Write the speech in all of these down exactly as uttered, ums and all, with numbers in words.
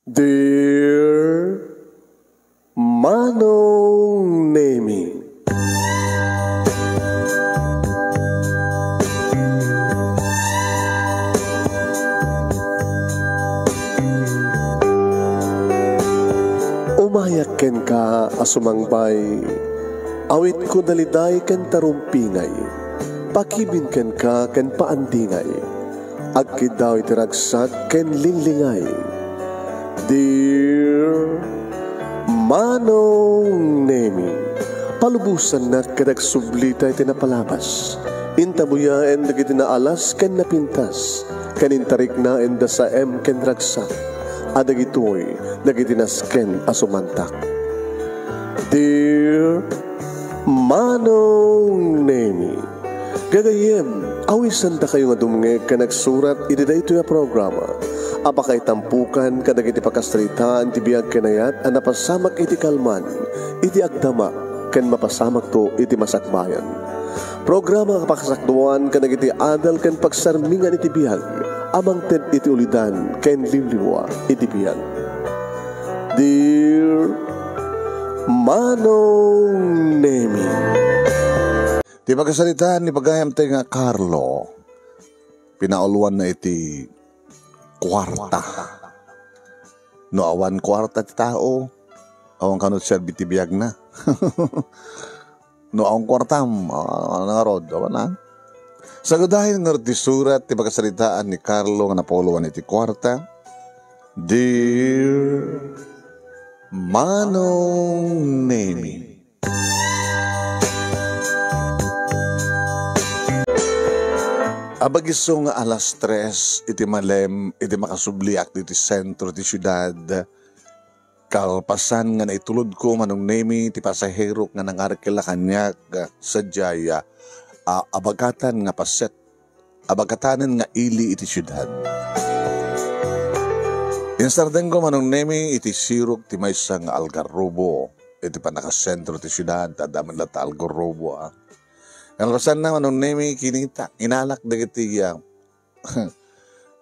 Dear Manong Nemi. Umayak kenka a sumangbay, awitko daliday ken tarumpingay, pakibin kenka ken paandingay. Agkiddaw iti ragsak ken linglingay. Dear Manong Nemi, palubosannak ket agsublita iti napalabas. Intabuyaen dagiti naalas ken napintas, ken intariknaen da saem ken ragsak, a dagitoy dagiti nasken a sumantak. Dear Manong Nemi, gagayyem, awisandakayo nga dumngeg ken agsurat iti daytoy a programa a pakaitampokan kadagiti pakasaritaan ti biag ken ayat a napasamak iti kalman, iti agdama, ken mapasamakto iti masakbayan. Programa a pakasakduan kadagiti adal ken pagsarmingan iti biag a mangted iti ulidan ken limlimua iti biag. Dear Manong Nemi. Ti pakasaritaan ni pagayam tayo nga Carlo, pinauluanna iti kuarta. No awan kuarta ti tao, awan kano serbi ti biagna. No awan kuartam, ah, ano nga rod, awan na. Sagudayen nga ti surat ti pakasaritaan ni Carlo nga napauluan iti kuarta. Dear Manong Nemi. Abagiso nga alas tres iti malem iti makasubliak diti sentro ti siudad. Kalpasan nga naitulodko, Manong Nemi, ti pasaherok nga nangarkila kaniak, sadiay, a, abagatan nga paset, abagatanen nga ili iti siudad. Insardengko, Manong Nemi, iti sirok ti maysa nga algarrobo iti pannakasentro ti siudad, ta adda met latta algarrobo, a. Kalpasanna, Manong Nemi, kinita, inalak dagiti, a,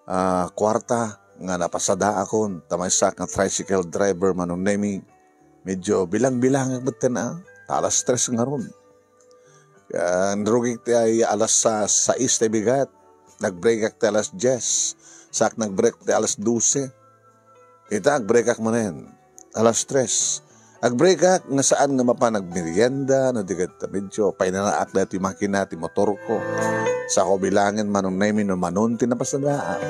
ah, kuarta nga napasadaakon, ta maysaak nga tricycle driver, Manong Nemi. Medyo bilang-bilangak metten, a, ta alas tres ngarud. Ah, nirugik ti ay alas sa-, sais ti bigat. Nag-breakak ti alas dies. Saak nag-break ti alas dose. Ita, ag-breakak manen. Alas tres. Ag-breakak nga saan nga mapan agmerienda, no di ket medyo painanaak daytoy makina ti motorko. Sako bilangen, Manong Nemi, no manon ti napasadaak.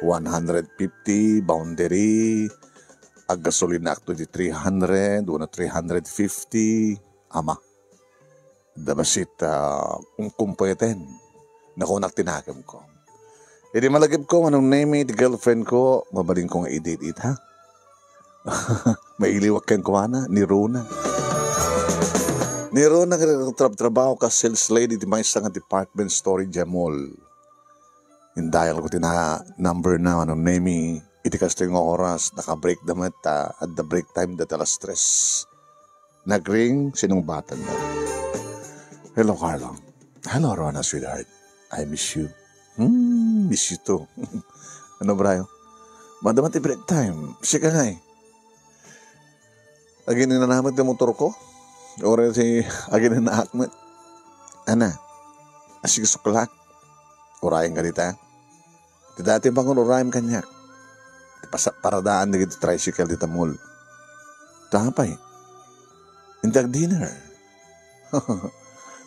One hundred fifty, boundary, aggasolinaak to iti three hundred, wenno three hundred fifty. Ama. Adda bassit, ah, kumkumpayten. Nakunak ti nakemko. Idi malagipko, Manong Nemi, ti girlfriendko, mabalinko nga i-date ita. Mailiwak kenkuana, ni Rona. Ni Rona, nagtrabtrabaho ka sales lady ti maysa nga department store idiay mall. Indayalko ti na-, number na, Manong Nemi, iti kastoy nga oras, naka-break da met, ta adda break time da ti alas tres. Nagring, sinungbatanna. "Hello, Carlo." "Hello, Rona, sweetheart. I miss you." "Hmm, miss you too." "Ano, Brayo?" "Madama ti break time. Sika ngay." Agininanak met ti motorko. Uray ti agininanak met. Ana, a six o'clock. Urayen ka dita. Ti dati pangururam kaniak. Ti pasa-, paradaan dagiti tricycle dita mall. Tapay. Intak dinner.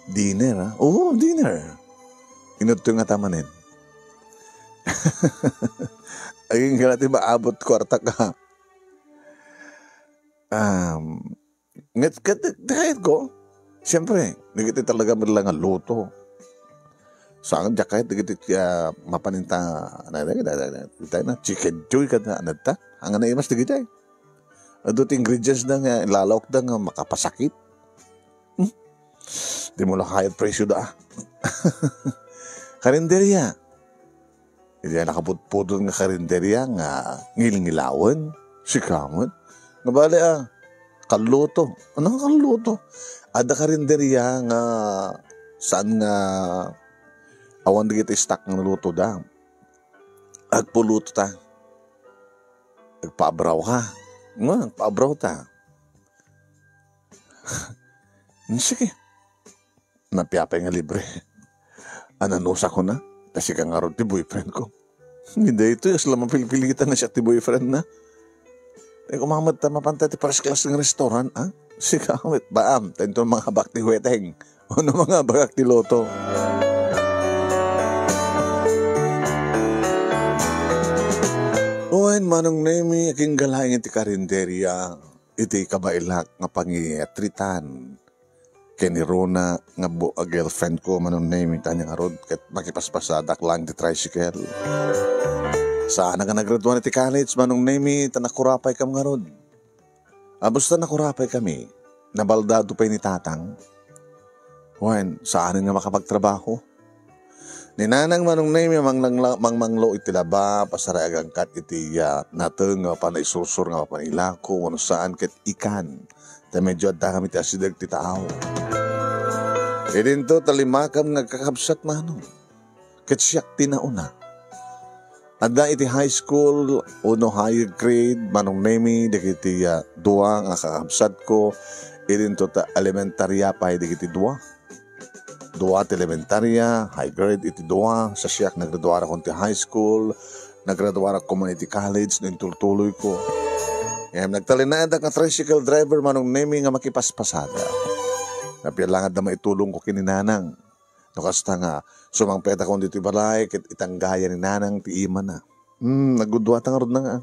Dinner, ha? Oo, dinner. Inutto nga tamanen. Aging gala ti maabot kuarta ka. Um, nget-, ket-, ket ko, siyempre, dagiti talaga met la nga luto. Saan diak kayat dagiti, ah, mapaninta, na, na, na, na, na, na, chicken joy kada, ano ta? Ang naimas dagiti. Adu ti ingredients da nga, lalawak da nga makapasakit. Hmm? Di mo la kayat presyo da, ah. Karinderya. Iti nakaputputol nga karinderya nga ngilngilawen, sika met. Nga bale, ah, kalluto. Ano nga kalluto? Adda karinderya nga saan nga awan dagiti stock nga luto da. Agpuluto ta. Agpaabraw ka. Nga, agpaabraw ta. Sige. Napiapay nga libre. Ananusa ko na. Ta sika ngarud ti boyfriend ko. Ni daytoy, asla mapilpilitan na siya ti boyfriend na. Ay, kumamat ta mapanta ti first class nga restaurant, ah? Sika met, baam, ta inton mangabak ti weteng. Ono mangabak ti loto. Wen, Manong Nemi, agingga laeng iti karinderya, iti kabaelak nga pangitritan. Ken ni Rona nga bu-, a girlfriend ko, Manong Nemi, tanya ngarud, ket makipaspasadak laeng ti tricycle. Saan a nga naggraduan iti college, Manong Nemi, ta nakurapay kam ngarud. Abus ta nakurapay kami, nabaldado pay ni Tatang. Wen, saanen nga makapagtrabaho. Ni Nanang, Manong Nemi, manglangla-, mangmanglo iti laba, pasaray agangkat iti, ah, nateng nga mapan naisursur nga mapan ilako, wenno saan ket ikan. Ta medyo adda kami ti asideg ti tao. Idinto, ta limakam nga agkakabsat, Manong. Ket siak ti nauna. Adda iti high school, wenno higher grade, Manong Nemi, dagiti, ah, dua nga kakabsatko, idinto ta elementarya pay dagiti dua. Dua ti elementarya, high grade iti dua, sa siak, nagraduarakon ti high school, nagraduarak koman iti college, no intultuloyko. Ngem nagtalinaedak nga tricycle driver, Manong Nemi, nga makipaspasada. Napialangad da maitulongko ken ni Nanang. No kasta nga, sumangpetakon ditoy balay, ket itanggaya ni Nanang ti imana. Hmm, nagudua ta ngarud na nga.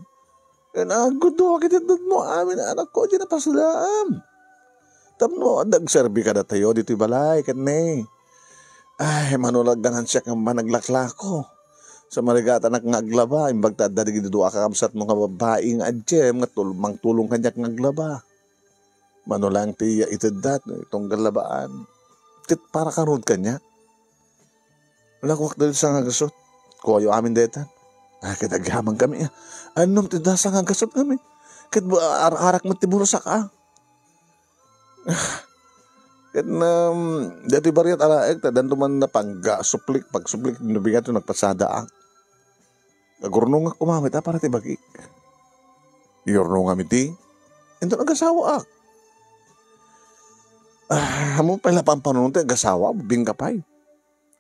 Ken nagudua ket itdutmo amin, anakko, diay napasadaam. Tapno adda agserbi kadatayo ditoy balay, ket ne. Ay, mano la agganansiak nga managlaklako. Sa marigatanak nga aglaba, imbag ta adda dagiti dua a kakabsatmo nga babbai nga adiem nga tul-, mangtulong kaniak nga aglaba. Mano laeng ti iyatedda, no, itong galabaan. Ket para karud kaniak. Wala kuak dayta sanga gasut. Kuayo amin dayta. Ah, ket agyamankami, ah. Annom ti da sanga gasut ngamin. Ket bu-, ar-arak met ti bulsak, ah. Ket, um, daytoy bariat alaek, ta danto man napangga, suplik, pagsuplik, no bigat, nagpasada, ah. Agurnongak koma met a para ti bagik. Iyurnongam iti, inton agasawaak. Ah, ammom pay la pampanunot ti agasawa, bingka pay.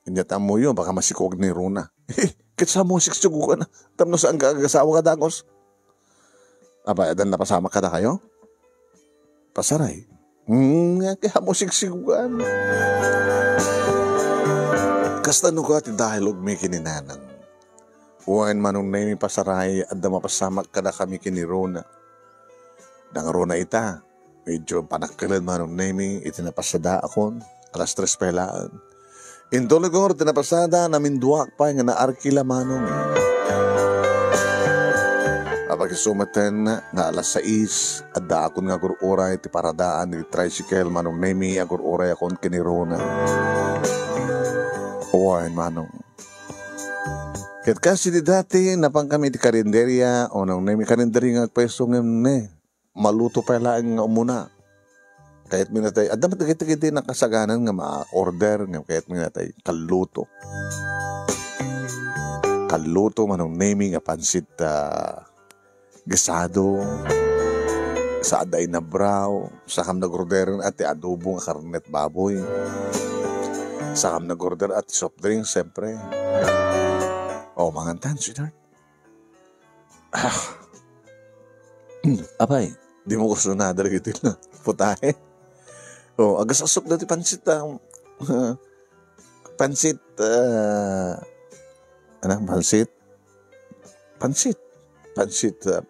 Inya ta ammoyo, baka masikog ni Rona. Ket sa mo siksigukan, tapno saan ka agasawa ka, Dangos? Apay, adda napasamak kadakayo? Pasaray. Hmm, nga kaya mo siksigukan. Kasta no ka ti dialogue mi ken ni Nanang. Wen, Manong Nemi, pasaray, adda mapasamak kadakami ken ni Rona. Dangruna ita, medyo panakkelen, Manong Nemi, iti napasadaakon. Alas tres pay laeng. Intuloy ko ngarud ti napasada, naminduaak pay nga naarkila, Manong. Apay, isu metten nga alas sais, addaakon nga agur-uray ti paradaan iti tricycle, Manong Nemi, agur-urayakon ken ni Rona. Wen, Manong. Ket kas iti dati, napankami iti karinderya, Manong Nemi, karinderya nga agpayso ngem ne, maluto pay laeng nga umuna. Kayatmi natay, adda met dagiti, dagiti nakasaganan nga ma-order, nga kayatmi natay kalluto. Kalluto, Manong Nemi, nga pansit, ah, gisado, sa adda inabraw, sakam nag-order iti adobo nga karne iti baboy. Sakam nag-order iti soft drink, siyempre. O, mangan tayo, sweetheart. Ah. Apay, di mo gusto na dagiti putahe? O, agasasok dati pansit, ah. Pansit, ah, ano, pansit? Pansit. Pansit, ah,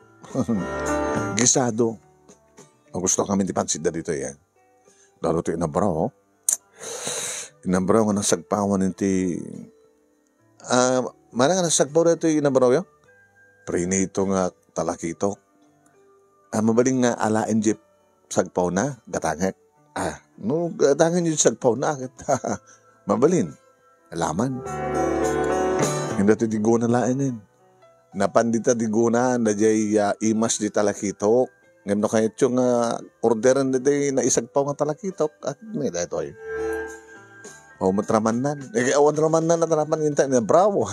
gisado. Ang gusto kami ti pansit da dito, eh. Lalo to inabraw, oh. Inabraw nga nasagpawan iti, ah, mana nga nasagpaw da ito inabraw, yo? Prinito nga talakitok. Ah, mabalin nga alaen di sagpawna, gatangek. Ah, no, gatangek di sagpawna, ket mabalin. Alaman. Inda ti digona laengen. Napan dita digona, na jay, ah, imas di talakitok. Ngem no kayatyo nga orderen ditoy naisagpaw nga talakitok, ah, ni daytoy. O, matramannan. Eh, awan ramannan na tarapan inta, ni bravo.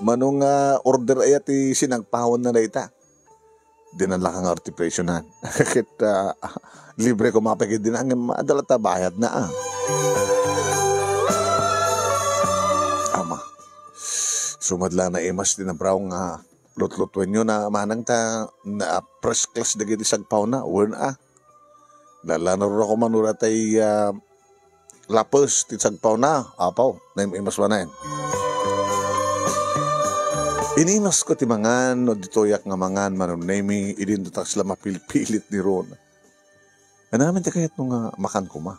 Mano nga order aya ti sinagpawan na dayta. Dinan la ka nga artipresyo na. Ket, ah, libre ko mapagid din ang adala ta bayad na, ah. Ama. Sumadla na imas ti nabraw nga lutlutuenyo na manang ta na first class dagiti sagpawna. Wen, ah. Lalanar ko man ura tay, ah, lapes ti sagpawna, apaw, naim-imas manen. Inimasko ti mangan, no ditoyak nga mangan, Manong Nemi, idin tatas la mapilpilit ni Rona. Anamin ti kayatmo nga makan koma?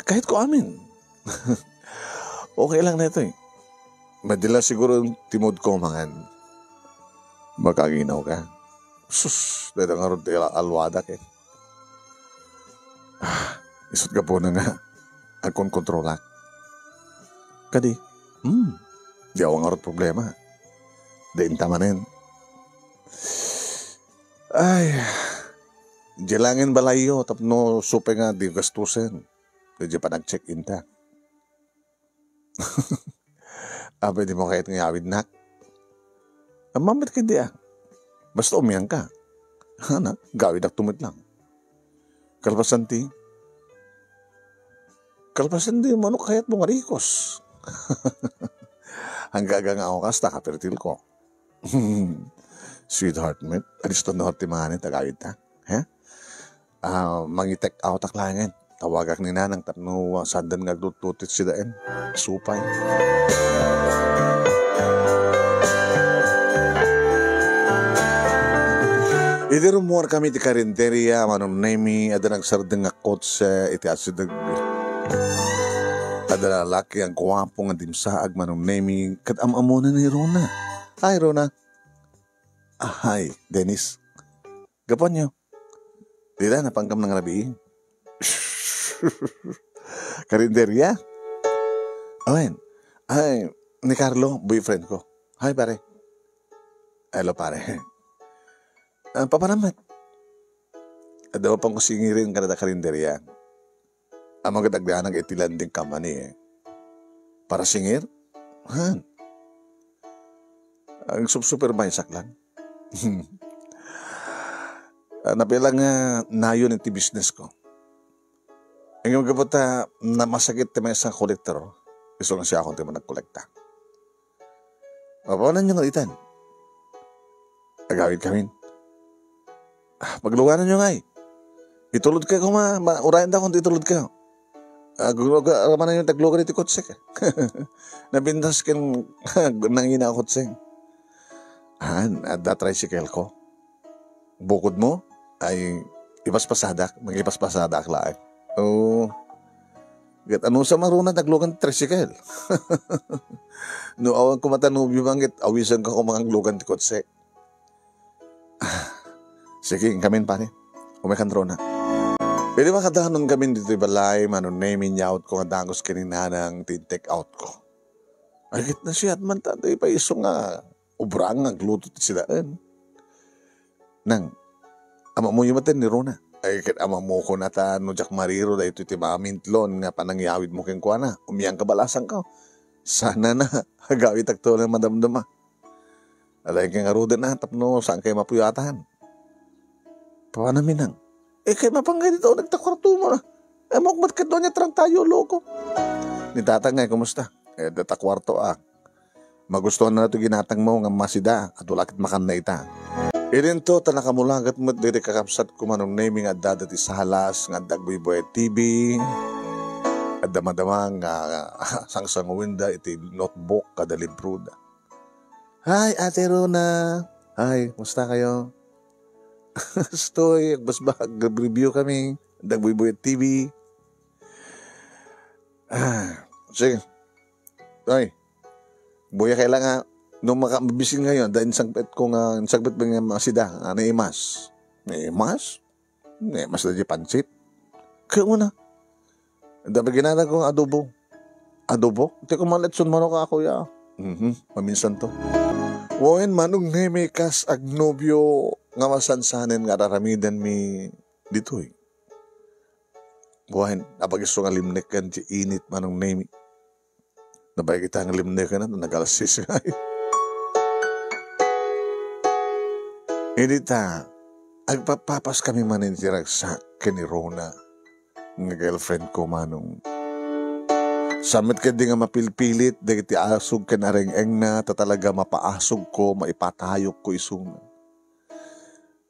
Kayatko amin. Okay lang na ito eh. Madila siguro ti mood ko mangan. Makaginaw ka. Sus, dito nga ron ti alwadak eh. Ah, isut ka po na nga. Agkonkontrolak. Kadi, hmm, di ako nga ron problema. Di inta manen. Ay, di langin balayyo, tapno supay nga di gastusen. Di panag-check-in ta. Apay di mo kayat nga awid nak? Amamit ka di ah. Basta umiyan ka. Hana, gawid ak tumit lang. Kalpasan ti, kalpasan di manok kayat mo nga rikos. Hangga aga nga awakas, ta kapertil ko. Sweetheart, met, alisto no ti mangan ti agawid ta. He? Ah, mangi-take out ak laengen. Tawagak ni Nanang tapno, ah, sandan nga agtuttutit sidaen. Supay. Idi rummuar kami ti karinderya, Manong Nemi, adda nagsardeng nga kotse iti asideg. Adda lalaki a guapo nga dimsaag, Manong Nemi, ket am-ammonan ni Rona. Hi, Rona. Ah, hi, Dennis. Gapuanyo. Dida, napankam nang rabii. Karinderya? Awen. Ay, ni Carlo, boyfriend ko. Hi, pare. Hello, pare. Ah, papanam met? Adda mapan ko singirin kadata karinderya. Amangan ket agdanag iti landing company, eh. Para singir? Han. Ang sub-supervise ak lang. Ah, napilang nga nayon iti business ko. Ang gapu ta namasakit ti maysa nga kolektor, isu nga siakon ti managkolekta. Mapanan nyo nga itan. Agawid kamin. Ah, pagluganan nyo ngay. Itulod kayo kuma, ma-, urayan da kung itulod kayo. Ah, gulog-, aramanan nyo taglugan iti kotse ka. Nabintas ken nangina a kotse. Han, adda tricycle ko. Bukod mo, ay ipaspasadak, magipaspasadak laeng. Oo. Ket ano sa maruna taglugan tricycle? No awan ko matanubyo man ket awisan ka ko mangaglugan ti kotse. Ah, sige, inkamin, pare. Umekan runa. Idi makadanon kamin ditoy balay, Manong Nemi, inyawat ko nga dagus ken ni Nanang ti take out ko. Ay, ket nasiat man ta, di pa isu nga ubra nga agluto ti sidaen. Nang, amamoyo met ni Rona. Ay, ket amamokon a ta no diak mariro daytoy ti mamintlon nga panangyawidmo kenkuana. Umiyan ka balasangko. Sana na, agawitak to lang madamdama. Alay kay ngaruden a, tapno saan kay mapuyatan. Paano minang? Eh, kay mapangay dito, nagtakwarto mo na. Eh, mukmat ka doon niya, trang tayo, loko. Ni tatang nga, kumusta? Eh, data kwarto, ah. Magustuhan na to ginatang mo nga masida, at wala ket makan na ita. Idinto, ta nakamulagat met diri kakabsat ko Manong Nemi nga adda dati salas, nga adda agbuybuy T V, adda madama nga sangsangwenda iti notebook, kada libro da. Hi, Ate Rona. Hi, kumusta kayo? Stoy, agbasbag, review kami. Adda agbuybuy T V. Ah, sige. Ay, buya kailangan, nung maka-, mabising ngayon, dahil sagbit ko nga, sagbit ba nga masida, ah, naimas. Naimas? Naimas na di pansit. Kaya una, dapat ginana ko adobo. Adobo? Ti kumalit sun manok ako ya. Mhm, maminsan to. Wen, Manong Nemi, kas agnobyo nga masansanen nga araramidan mi ditoy. Wen, apag-isu nga limnek kan ti init, Manong Nemi. Nabay kita nga limnek na, nagalas sis nga. Idi ta, agpappapas kami manen iti ragsak ken ni Rona nga girlfriend ko, Manong. Saan met ketdi nga mapilpilit dagiti asog ken areng-engna, ta talaga mapaasog ko, maipatayok ko isuna.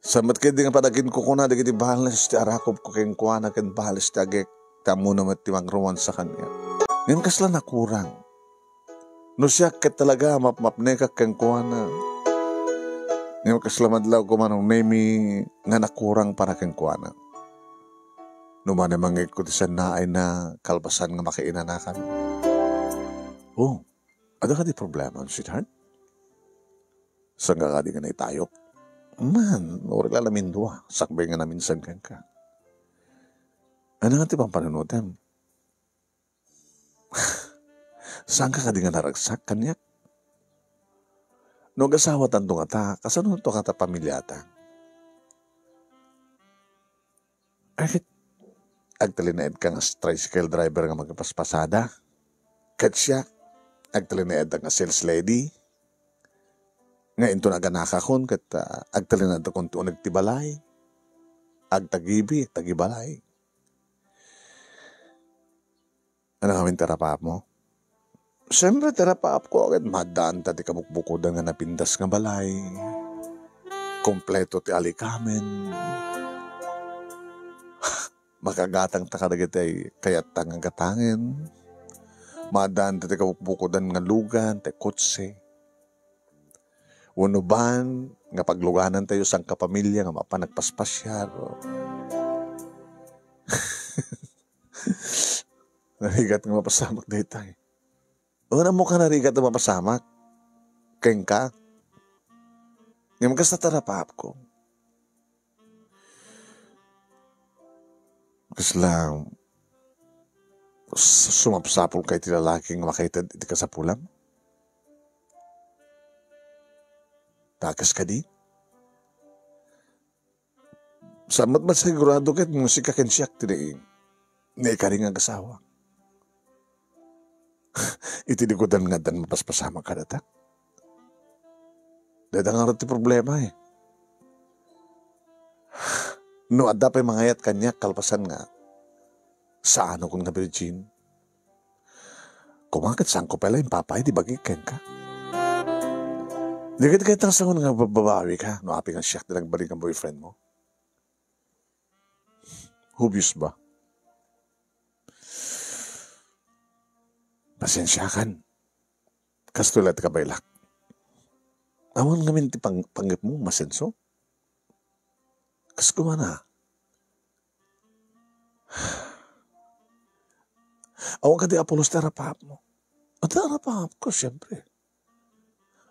Saan met ketdi nga padaginkukuna dagiti bales ti arakup ko kenkuana ken bales ti agek, ta ammona met ti mangromansa kaniak. Ngem kasla nakurang. No siak ket talaga, mapmapnekak kenkuana. Ngem kasla madlaw ko, Manong Nemi, nga nakurang para kenkuana. No manimangngegko ti sannaayna, kalpasan nga makainanakan. Oh, adda kadi problema, sweetheart? Saan ka kadi nga naitayok? Man, uray la namindua, sakbay nga naminsan kenka. Ania nga ti pampanunotem? Saan ka kadi nga naragsak kaniak? No agasawatanto ngata, kasano to kata pamiliata? Ay, agtalinaedka nga tricycle driver nga makipaspasada. Ket siak, agtalinaedka nga sales lady. Nga inton aganakakon ket, ah, agtalinaedtakon ti uneg ti balay. Agtagibi, agtagibalay. Ania ngamin ti arapaapmo? Siyempre, ti arapaapko ket maaddaanta ti kabukbukodan nga napintas nga balay. Kompleto ti alikamen. Makagatangta kadagiti kayatta nga gatangen. Maaddaanta ti kabukbukodan nga lugan, ti kotse. Wenno van nga pagluganantayo sangkapamilya nga mapan nagpaspasiar. Narigat nga mapasamak daytoy. Wen, ammok a narigat nga mapasamak kenka. Ngem kasta ti arapaapko. Kasla, s-, sumapsapulka iti lalaki nga makaited iti kasapulam? Dakes kadi? Saan met masigurado ket no sika ken siak ti naikari nga agasawa. Iti likudan nga addan mapaspasamak kadata. Dayta ngarud ti problema, eh. No adda pay mangayat kaniak kalpasan nga saanakon nga virgin, koma ket saanko pay la impapay ti bagik kenka. Di ket kayat nga sango nga babawika no apay nga siak ti nagbalin nga boyfriend mo. Hubios ba? Pasensiakan. Kastoy la ti kabaylak. Awan ngamin ti pang-, panggepmo, masenso? Kas kumana. Awan kadi a pulos ti arapaapmo. Adda arapaapko, siyempre.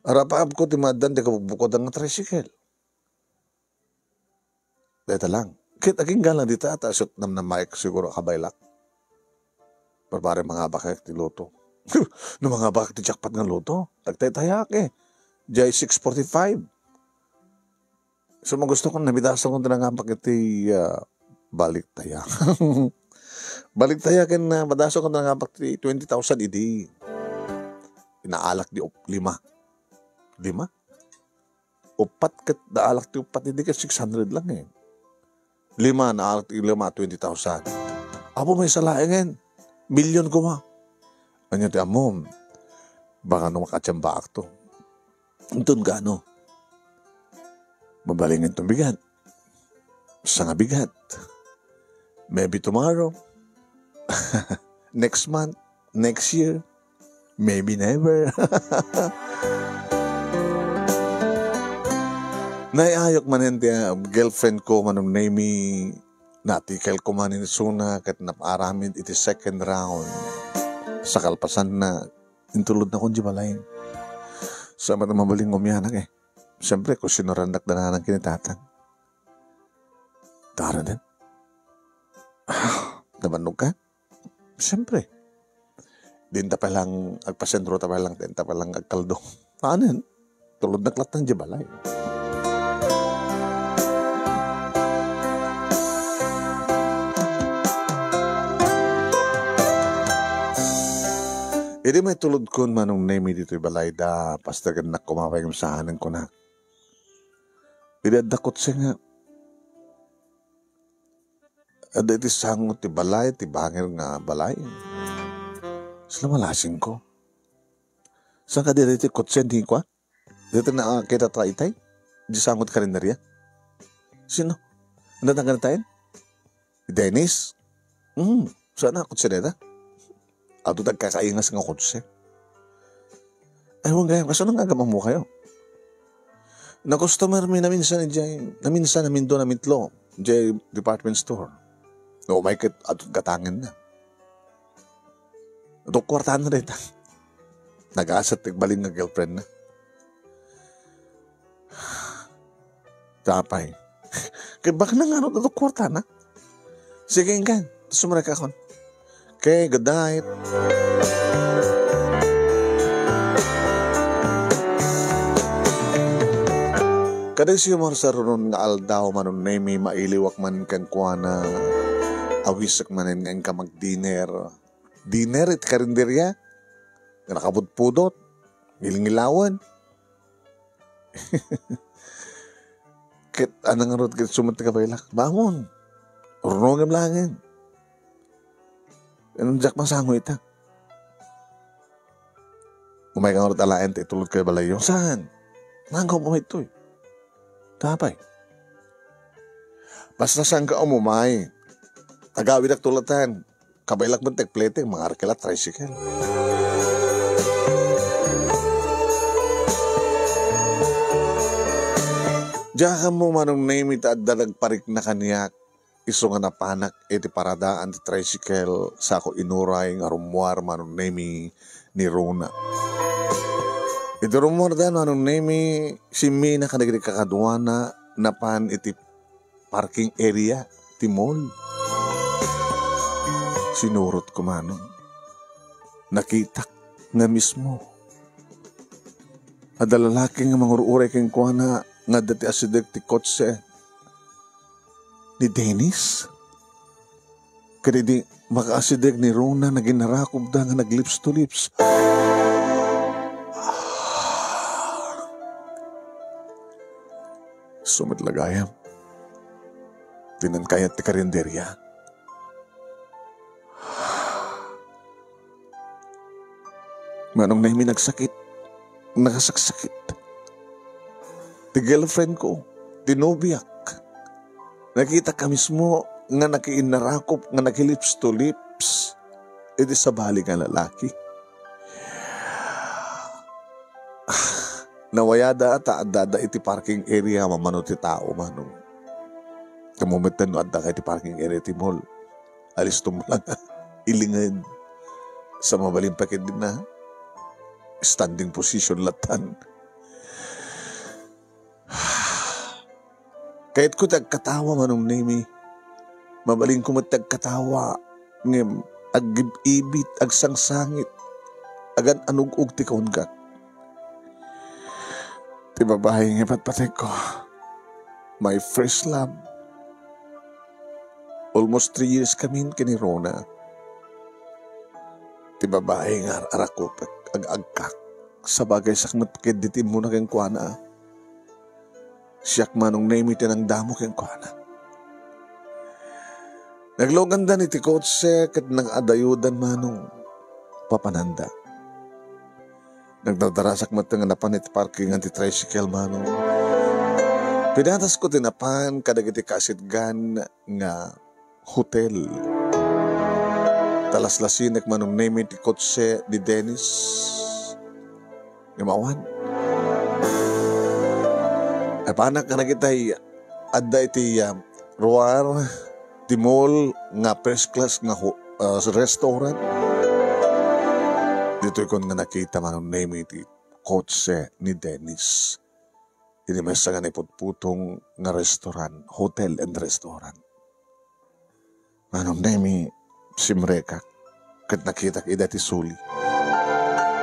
Arapaapko ti maaddan ti kabukbukodan nga tricycle. Dayta lang. Ket agingga lang dita, ta isut' namnamaek siguro a kabaylak. Barbari, mangabakek ti lotto. No mangabakek ti jackpot nga lotto, tagtaytayak, eh. Diay six forty-five. So, magusto kon nabidasakon ti nangabak iti, ah, baliktaya. Baliktaya ken, ah, madasakon ti nangabak ti twenty thousand idi. Inaalak di op-, lima. Lima? Upat ket naalak ti upat, idi ket six hundred lang, eh. Lima, naalak ti lima, twenty thousand. Apo, maysa laengen. Milyon koma. Ania ti ammom? Baka no makatiambaakto. Inton gaano? Mabalin inton bigat. Sangabigat. Maybe tomorrow. Next month. Next year. Maybe never. Naayayok manen ti, ah, girlfriend ko, Manong Nemi. Natikel ko manen isuna ket naaramid iti second round. Sa kalpasanna, intulodnakon diay balay. Sa met mabalin nga umianak, eh. Siyempre, kusinurandak da nanang ken ni tatang. Tara den. Ah, nabannog ka? Siyempre. Dinta pay lang, agpasentro ta pay lang, dinta pay lang agkaldo. Anen? Tulodnak latta diay balay. Idi maitulodkon, Manong Nemi, ditoy balay da, pastegennak koma pay ngem saanen kunak. Idi adda kotse nga, adda iti sango ti balay, ti bangir nga balay. Sila malasingko. Saan kadi daytoy kotse, di kua? Daytoy nakita ta itay? Di sango ti karinderya? Sino? Anda ti nangganitayen? Dennis? Hmm, saan a kotse dayta? Adu ti agkakaingas nga kotse. Ay, wen gayam, kasano nga agamammo kayo? Na-customer-mi naminsan idiay, naminsan, naminto, namitlo, idiay department store. No, umay ket adu gatangenna. Adu kuartana dayta. Nagasat ti agbalin nga girlfriend na. Tapay. Kay bakna nga ano, adu kuartana? Sige, inkan. Sumrekakon. Okay, good night. Kada siumar sa runon nga aldaw, Manong Nemi, mailiwak man kenkuana, awisek manen nga inka mag-dinner. Dinner iti karinderya? Nga nakabudpudot, ngilngilawen. Ket anang ngarud ket sumut ti kabaylak. Bangon. Rurnongem laengen. Diak masango ita. Umayka ngarud alaen ta itulodka ibalayyo. Saan? Nangawm umaytoy. Tapay. Basta saanka umumay. Agawidak tulatan. Kabaylak met ti agpleting, mangarkela tricycle. Diak ammo, Manong Nemi, ta adda nagparikna kaniak, isu nga napanak iti paradaan ti tricycle, sako inuray nga rummuar, Manong Nemi, ni Rona. Iti rummuarda, Manong Nemi, simmina kadagiti kakaduana napan iti parking area ti mall. Sinurotko, Manong. Nakitak nga mismo. Adda lalaki nga mangur-uray kenkuana nga adda ti asideg ti kotse ni Dennis. Ket idi makaasideg ni Rona, naginarakobda nga nag-lips to lips. Isu met la gayam. Dinan kayat ti karinderya. Manong Nemi, nagsakit. Nakasaksakit. Ti girlfriend ko, ti nobiak. Nakitak mismo nga nakiinnarakop, nga naki-lips to lips iti sabali nga lalaki. Nawayada ta addada iti parking area mamano ti tao, Manong. Kamu metten no addaka iti parking area ti mall. Alistom lang. Ilinged. Sa mabalin pa ket dinna. Standing position latan. Kayatko ti agkatawa, Manong Nemi. Mabalinko met ti agkatawa, ngem aggib-ibit, agsangsangit, agan-anug-og ti kaungak. Ti babai nga ipatpategko, my first love. Almost three years kamin ken ni Rona. Ti babai nga ar-arakopek, ag-agkak. Sabagay, sakmet ket diti immuna kenkuana. Siak, Manong Nemi, ti nangdamo kenkuana. Naglugandan iti kotse ket nang-adayodan, Manong, papananda. Nagdardarasak met nga napan iti parkingan ti tricycle, Manong. Pinatasko ti napan kadagiti kaasitgan nga hotel. Talaslasinek, Manong Nemi, ti kotse ni Dennis. Ngem awan. Napanak kadagitay adda iti, ah, ruar ti mall nga first class nga ho-, ah, restaurant. Ditoy kon nga nakita, Manong Nemi, ti kotse ni Dennis. Idi maysa nga naiputputong nga restaurant, hotel and restaurant. Manong Nemi, simrekak ket nakitak ida ti suli.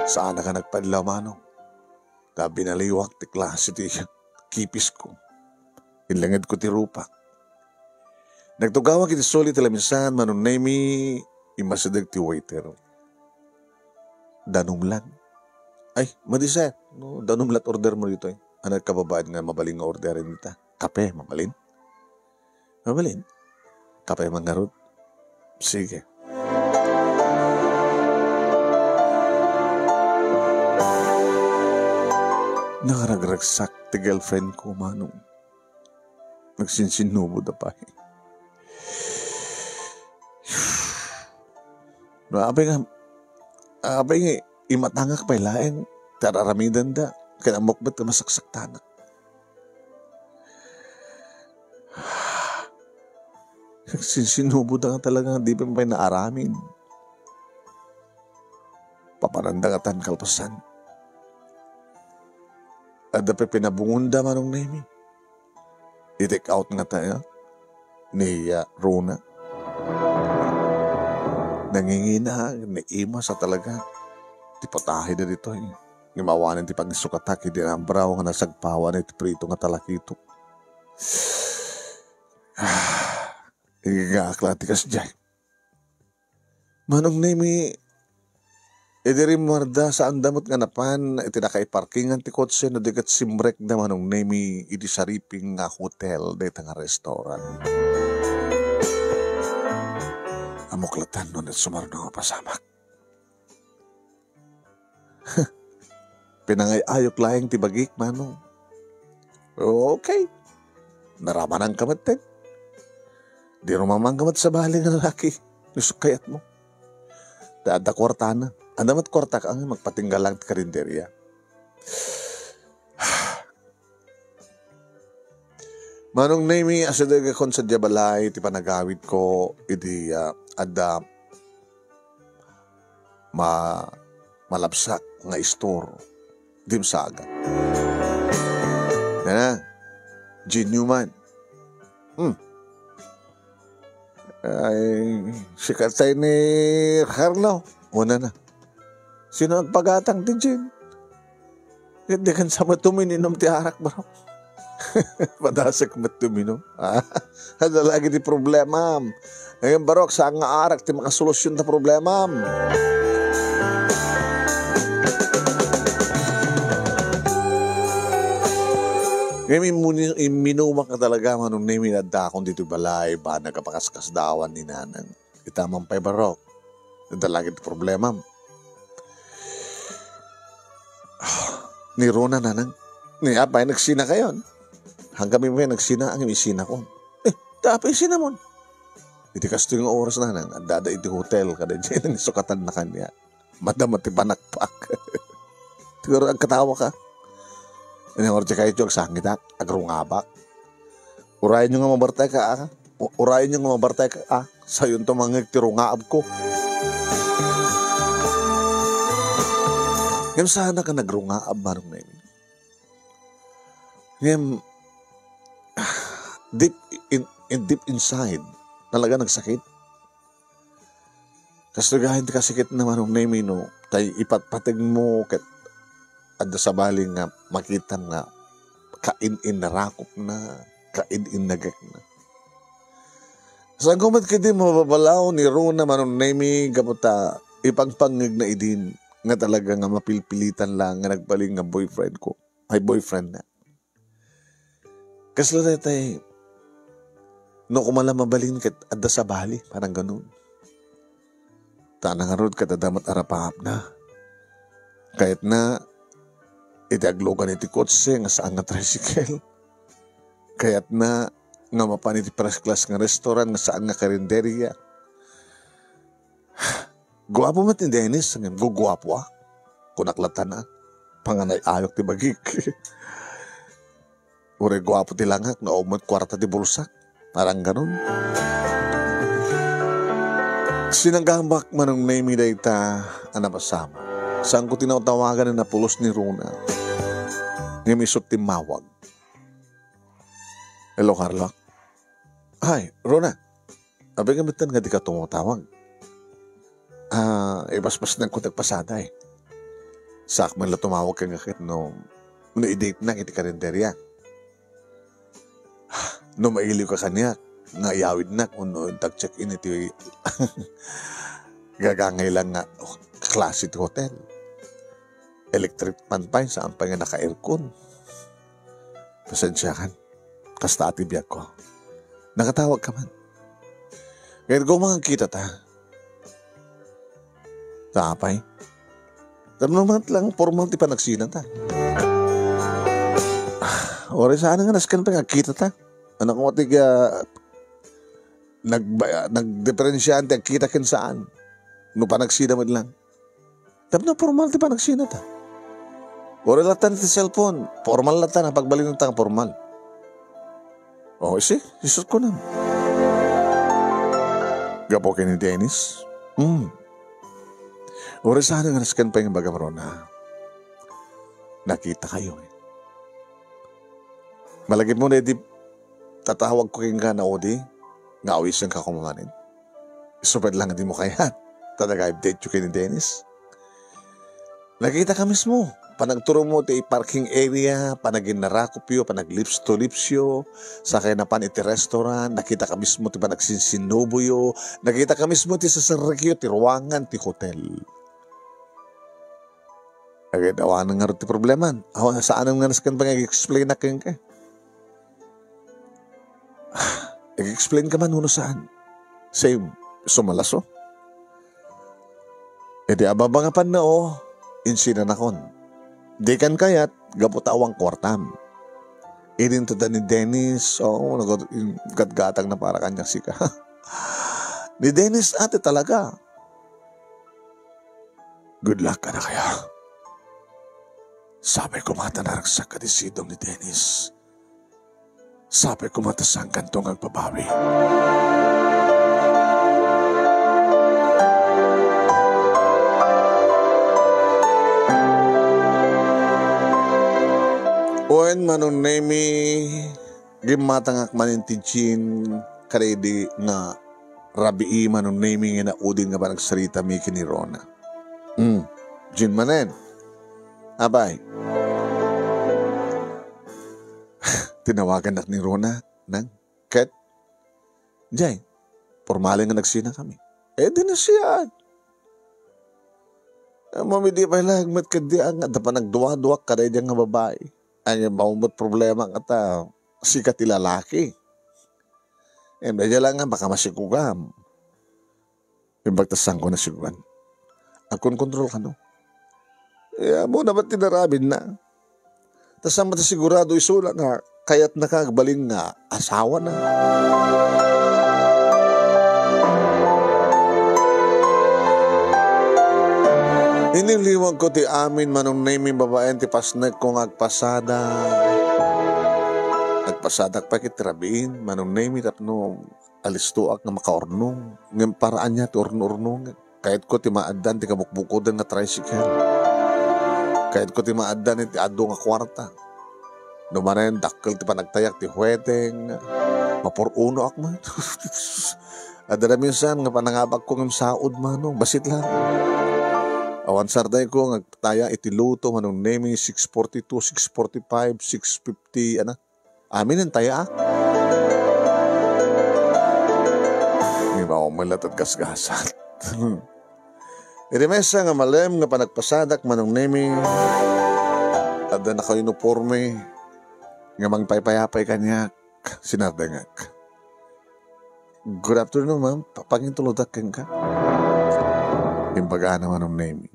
Saan a nagpadlaw, Manong. Ta binaliwak ti klase ti kipisko. Inlengedko ti rupak. Nagtugawak iti suli ti lamisan, Manong Nemi, immasideg ti waiter. Danum lang. Ay, madi, sir. No, danum la't order mo ditoy. Ania ti kababain nga mabalin nga orderen ita? Kape, mabalin? Mabalin? Kape man ngarud? Sige. Nangaragragsak ti girlfriend ko, Manong. Nagsinsinubod a pay. No, apay nga, apay nga, imatangak pay laeng ti ar-aramidenda, ket ammok met nga masaksaktanak. Nagsinsinubod nga talaga, di pa pay naaramid. Papananda ngatan kalpasan. Adda pay pinabungonda, Manong Nemi. I-take out ngata ni, ah, Rona. Nangingina, ni Ima sa talaga. Ti patahida ditoy. Ni mawanen ti pangisukata, kidi nambraw nga nasagpawan iti prito nga talakito. Ah, igagak la ti kasdiay. Manong Nemi, idi rimmuarda, saanda met nga napan iti nakaiparkingan ti kotse no di ket simrekda, Manong Nemi, iti sariping nga hotel dayta nga restaurant. Ammok latta no ania ti sumaruno nga pasamak. Pinangay-ayok laeng ti bagik, Manong. Okay. Naramananka met, ten. Di rumamanka met sabali nga lalaki. Isu kayatmo. Ta adda kuartana. Adda met kuartak nga magpatingga lang ti karinderia. Manong Nemi, asidegakon sadiay balay ti panagawidko idi, ah, adda ma-, malabsak nga istor. Dimsaga. Nana, Jean Newman. Hmm. Ay, sika tay ni Carlo. Una na. Sino agpagatang ti Jean? Ket di ken sa met uminom ti arak, bro. Padasek met uminom. Ah, adda lagi ti problema. Ngayon, barok, saan nga arak ti makasolusyon ta problema. Ngayon, immuni-, imminumak nga talaga, Manong Nemi, adda akon ditoy balay, banag a pakaskasdaawan ni Nanang. Ita man pay barok. Adda lagi ti problema. Ni Rona, Nanang. Ni apay nagsina kayon? Hangkami pay nagsina, ang isinakon. Eh, ta apay sinamon? Iti kastoy nga oras, Nanang, adda iti hotel, kada diay nangsukatan na kaniak. Madama ti panakpak. Siguro agkatawa ka. Ania nga oras ti kayatyo agsangitak, agrungabak? Urayenyo nga mabartek, a. U-, urayenyo nga mabartek, a. Sayonto mangngeg ti rungaabko. Ngem saanak a nagrungaab, Manong Nemi. Ngem, deep in, in deep inside, talaga nagsakit. Kastoy gayen ti kasakitna, Manong Nemi, no, tay ipatpategmo ket adda sabali nga makitam nga kain-innarakopna, kain-innagekna. Saanko met ketdi mababalaw ni Rona, Manong Nemi, gapu ta ipangpangngegna idin nga talaga nga mapilpilitan la nga nagbalin nga boyfriend ko. Ay, boyfriend na. Kasla daytay, no, koma la mabalin ket adda sabali, parang ganun. Ta ngarud ket adda met arapaapna. Kayatna, iti aglugan iti kotse nga saan nga tricycle. Kayatna nga mapan iti first class nga restaurant nga saan nga karinderia. Guapo met ni Dennis, ngem guguapo a. Kunak latta na. Panganay-ayok ti bagik. Uray guapo ti langak, naog met kuarta ti bulsak. Parang ganun. Sinagabak, Manong Nemi, dayta a napasamak. Saanko ti nawtawagan a napulos ni Rona. Ngem isut' timmawag. Hello, Carlo. Ay, Rona. Apay nga metten nga dika tumawtawag? Ah, ipaspas na ko nagpasada eh. Saak man la tumawag ka nga ket no, no i-date na iti karinderya. No mailiw ka kaniak, nga iyawid na, no tag-check-in iti gagangay lang nga klase ti hotel. Electric fan pa, saan pa nga naka-aircon. Pasensya kan. Kasta ti biagko. Nakatawag ka man. Kaya ko, mangagkita ta. Ta apay? Tapno man lang, formal ti panagsina ta. Uray saan nga nasken pay nga agkita ta. Anak mo, tiga, nag-, nagdiferensiaan ti agkita ken saan. No panagsina met lang. Tapno formal ti panagsina ta. Uray latta ti cellphone, formal latta, napagbalin ta nga formal. Oh, isi, isut ko na. Gapu ken ni Dennis? Hmm. Uray saan nga nasken pay nga bagam, Rona. Nakita kayo, eh. Malagip mo na di tatawag ko kenka na odi, nga awisenka koma manen. Isu met lang di mo kayat. Ta nag-update yo ken ni Dennis. Nakita ka mismo. Panagturo mo ti parking area, panaginnarakop yo, panaglips to lips yo, sakay na pan iti restaurant, nakita ka mismo ti panagsinsinubo yo, nakita ka mismo ti sasarrek yo, ti ruangan, ti hotel. Agad awanen ngarud ti problema. Awan, saan nga nasken pay nga ag-explain na kenka. Ag-explain ka man, uno saan? Same, sumalaso. Iti ababa nga pannao, insinanakon. Di kan kayat, gapu ta awan kuartam. Idin to da ni Dennis, oo, nagad-, gatgatang na para kanya sika. Ni Dennis, ate talaga. Good luck, anak kaya. Sabi ko mata naragsak ka di sidong ni Dennis. Sabi ko mata sangkan to nga agbabawi. Wen, Manong Nemi, gimmatangak manen ti Jean, kadaydi nga rabii, Manong Nemi, nga naudin nga panagsarita mi ken ni Rona. Hmm, Jean manen. Apay. Tinawagannak ni Rona, nang, ket, jay, pormalen nga nagsina kami. Eh, di na siya. Mamidi pay lang, met kaddi, nga, da panagduaduak, kadaydi nga babai. Ay, mao met problema nga ta, sika ti lalaki. Eh, medyo lang nga, baka masigugam. Imbag ta sangko na siguan. Agkonkontrol kano. Eh, amo na ba't tinarabin na? Ta saan mo ta sigurado isuna nga kayat na ka agbalin nga asawa na? Iniliwag ko ti amin, Manong Nemi, babaen ti pasnek ko nga agpasada. Agpasadak pay ket rabiin, Manong Nemi, tapno alistoak nga makaurnong, ngem para ania ti urno-urnongen? Kayatko ti maaddan ti kabukbukoden nga tricycle. Kayatko ti maaddan iti adu nga kuarta. No manen, dakkel ti panagtayak ti huweteng, mapur-unoak man. Adda minsan nga panangabakko ngem saod, Manong, bassit lang. Awan sardayko nga agtaya iti luto, Manong Nemi, six forty-two, six forty-five, six fifty, ana. Aminen tayo, a? Ngibaw met latta ti gasgasat. Iti maysa nga malem nga panagpasadak, Manong Nemi, adda nakauniporme nga mangpaypayapay kaniak, sinardengek. "Good afternoon, ma'am. Pa-, pangintuludak kenka," imbagana, Manong Nemi.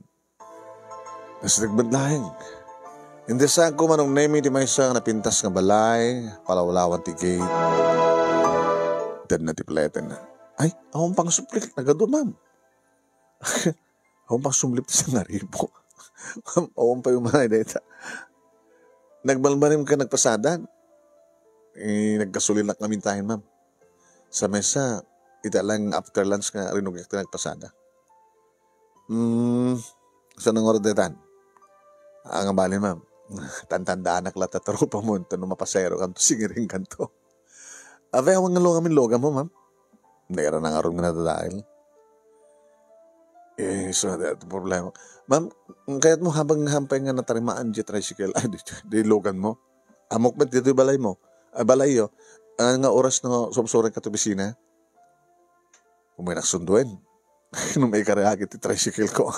Nasdegmed laeng. Indesaanko, Manong Nemi, ti maysa nga napintas nga balay, palawlawan ti gate. Tedna ti pleten. "Ay, awan pang suplik, nagadu, ma'am." "Awan pang sumlip ti sangaribo." "Ma'am, awan pay umanay dayta." Nagbalbalim ka nagpasadan. Eh, naggasolina kami tayo, ma'am. Sa mesa, ita lang after lunch nga rinugyak ti nagpasada. Hmm, saan nga oras detan? Ah, nga bali, ma'am. Tantandaanak la ta tropa mo, no mapasero kanto, singiring kanto. Abe, awan nga lugam in lugam mo, ma'am. Hindi ka na nangaron nga nadadail. Eh, so, that problema. Ma'am, kayat mo habang hampay nga natarimaan di tricycle, ay, di, di lugan mo. Amok met ditoy balay mo. Ah, balay yo. Ah, nga oras no, sumsuren ka to opisina? Umay nagsunduen. Nung may karayag iti tricycle ko.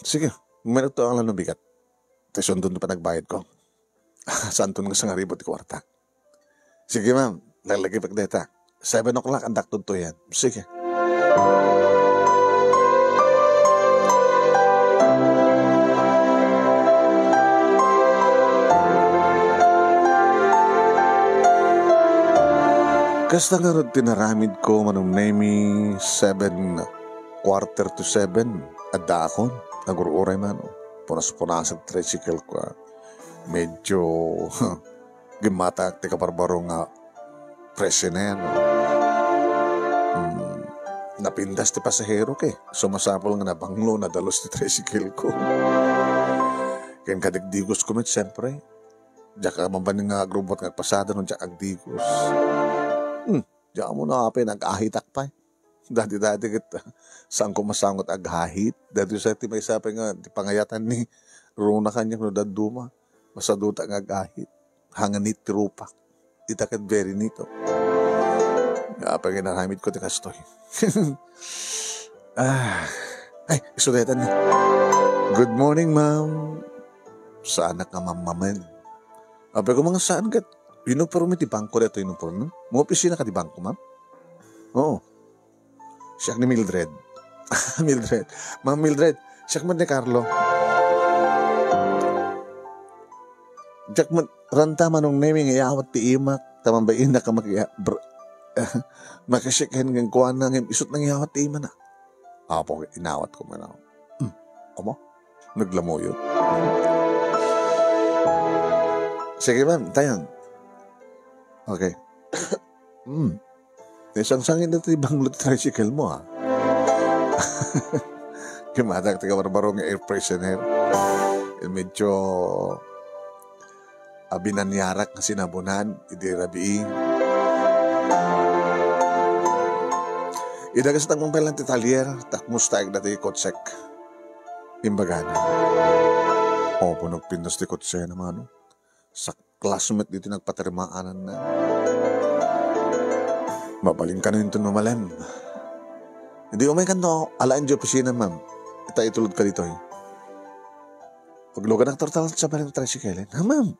Sige, umay to ang lano bigat. Tay sundon to panagbayad ko. Saanton nga sangaribut ti kuarta. Sige, ma'am. Laglagipek dayta. Seven o'clock, addak tudtoyen. Sige. Kasta ngarud ti naramid ko, Manong Nemi, seven, quarter to seven, addaakon, agur-uray man, punas-punas ti tricycle ko, ah. Medyo gimmatak ti kabarbaro nga prisoner. Hmm, napintas ti pasahero ke. So, masapul nga nabanglo, nadalus ti tricycle ko. Ken kadigdigos ko met, siyempre. Diak a mabalin nga agrubot nga agpasada no diak agdigos. Hmm, diak ammo no apay, nag-ahitak pay. Dati-dati ket, saan ko masangot aghahit. Dati sa ti maysa pay nga ti pangayatan ni Rona kaniak no dadduma. Masaduta nga aghahit. Hanganit ti rupak. Ita ket very neat, oh. Apay nga inaramid ko ti kastoy. Ah. Ay, isu daytan ni. Good morning, ma'am. Saanak nga mammamen. Apay ko, mga saan ket uniforme ti bangko daytoy, uniforme? Mga opisina ka ti bangko, ma'am? Oo. Siak ni Mildred. Mildred. Ma'am Mildred, siak met ni Carlo. Diak met ranta, Manong Nemi, nga iyawat ti imak, ta mabainak a maki-, br-, makisiken kenkuana, ngem isut' nang iyawat ti imana. Apo, inawat ko man ako. Hmm. Amo? Naglamuyo. Sige, ma'am, tayon. Okay. Hmm. Nasangsangit na ti banglo ti tricycle mo, ah. Kimatak ti kabarbaro nga air freshener. Eh, medyo abinaniarak nga sinabunan, idi rabii. Idagas takmang pala ti talyer, takmustaek dati kotsek. Imbagana. O, punok pintas ti kotse naman, no? Saklas met ditoy nagpatarimaananna. Mabalin kano inton mamalem. Idi umay kanto, alaen di opisina, ma'am. Ita itulod ka ditoy. Pagluganak tortal sa bareng tricycle. Ha, ma'am?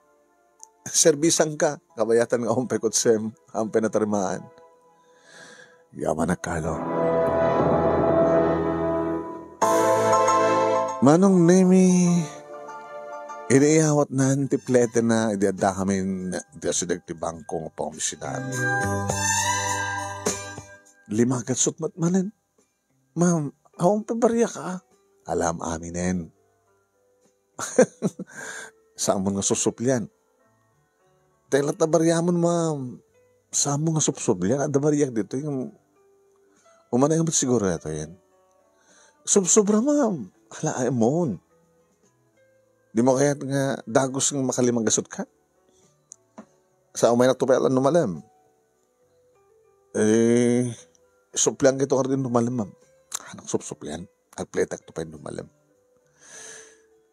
Serbisan ka. Kabayatan nga umpay kutsem. Ampay natarimaan. Yaman a Carlo. Manong Nemi, iniiyawatnan ti pletena idi adda kamin ti asideg ti bangko nga pangomisinaan. Lima ket sutmat manen. Ma'am, awan pa bariak, ah. Alam aminen. Samon nga susuplian. Tela ta bariamon, ma'am. Samo nga supsublian, adda bariak ditoy. Umanay nga met siguro ito yan. Supsubra, ma'am. Ala, ay, mon. Di mo kayat nga dagus nga makalimang gasut ka? Sa umay na to pala numalem. Eh, suplian kito nga rin numalem, ma'am. Anak supsuplian. Agpletak to pay numalem.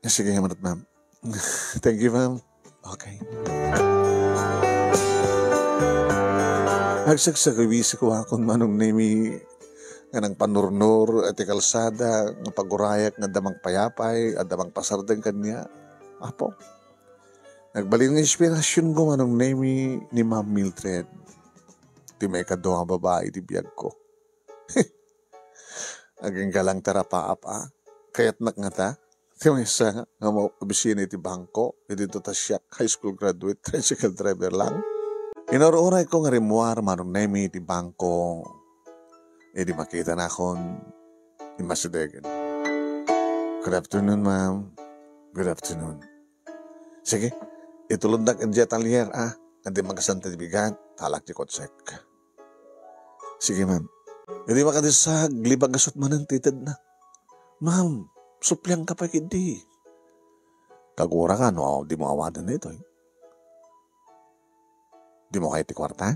Ah, sige, manat, ma'am. Thank you, ma'am. Okay. Agsagsagawi si kuwakon Manong Nemi nga nang panurnur iti kalsada nga pagurayak nga adda mangpayapay, adda mangpasardeng kaniak. Apo, nagbalin nga inspirasyonko Manong Nemi ni Ma'am Mildred. Ti maikadua nga babai ti biagko. Aginggalang tarapaap, a. Kayatnak ngata? Ti maysa nga maopisina iti bangko, iti dota siak, high school graduate, tricycle driver lang. Inur-urayko nga rimmuar Manong Nemi iti bangko, idi makitanakon, immasidegen. Good afternoon, ma'am. Good afternoon. Sige, itulodnak idiay atalier, a. Adi magasanta ti bigat, talak ti kotsek. Sige, ma'am. Idi makadisag, lima gasut manen ti itedna. Ma'am, suplian ka pay ketdi. Kagura ka no dimo awaten daytoy. Dimo kayat ti kuarta?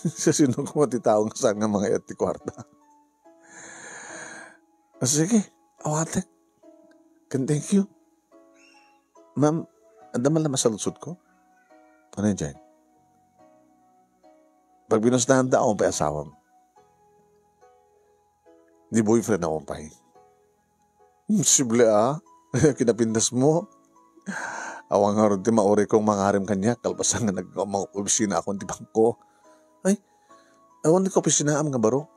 Sasino koma ti tao nga saan nga mangayat ti kuarta? Ah, sige, awatek. Ken thank you. Ma'am, adda man la masaludsodko? Ano yan, Jane? Pagbinustahan ta, awan pay asawam? Ni boyfriend, awan pay? Imposible, a. Kinapintas mo. Awan ngarud ti mauri kong mangarim kaniak, kalpasan nga nag-, mangobisina akon ti bangko. Ay, awan ti kaopisinaam nga baro.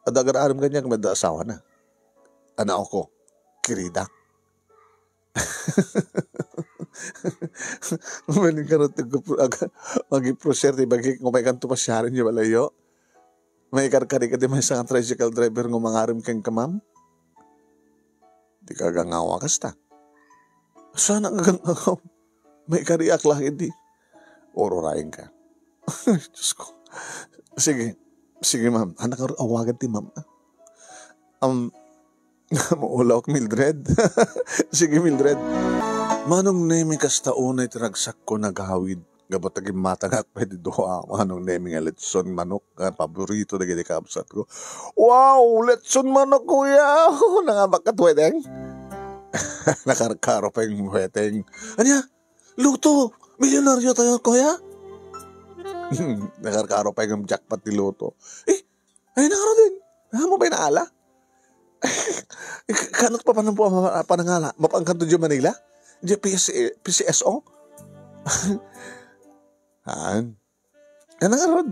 Adda agar-arim kaniak, may adda asawana. Anaok, kirida. Mabalin ka rut, ag-, ag-, mag-i-procure ti bagik, nga umay kanto pasiaren idiay balayyo. Maikarkari ka ti maysa nga tricycle driver nga mangarim kenka, ma'am? Dika agangawa kasta. Saan nga agangawa? Maikariak laeng idi. Ururayen ka. Diyos ko. Sige. Sige, ma'am. Anak, awagan ti ma'am. Um, maulawak, Mildred. Sige, Mildred. Manong Nemi, kasta unay ti ragsakko nagawid. Gapu ta gimmatangak pay ti dua, Manong Nemi, nga letson manok nga paborito dagiti kabsatko. Wow, letson manok, kuya! Nangabak ka, Weteng? Nakarkaro pay ni Weteng. Ania? Lotto! Milyonaryo tayo, kuya? Nakarkaro pay nga jackpot ti lotto. Eh, ay, nakarudin. Amo pay naala? Kanat pa panampo ang panangala? Mapangkanto di Manila? Di P S A, P C S O? Haan. Ano nga rod?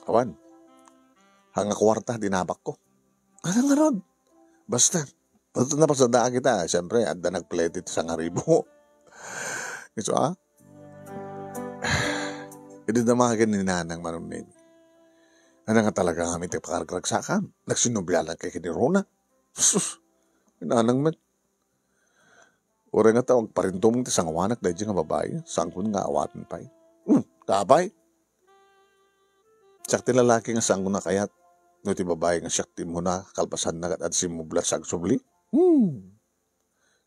Awan. Hanga kwarta, dinabak ko. Ano nga rod? Basta, basta napasada kita, siyempre, adda nagplete ti sangaribo. Isu, ah? Idi damagen ni Nanang Manong Nemi. Ano nga talaga nga amin ti pakaragsakam? Nagsinublianan kay kini Rona? Sus, Nanang met. Uray nga ta, agparintumeng ti sanguanak daydi nga babai, sangkon nga awaten pay. Hmm, apay? Siak ti lalaki nga sangko nga kayat, no ti babai nga siak ti immuna, kalpasanna ket adda simmubli sa agsubli? Hmm.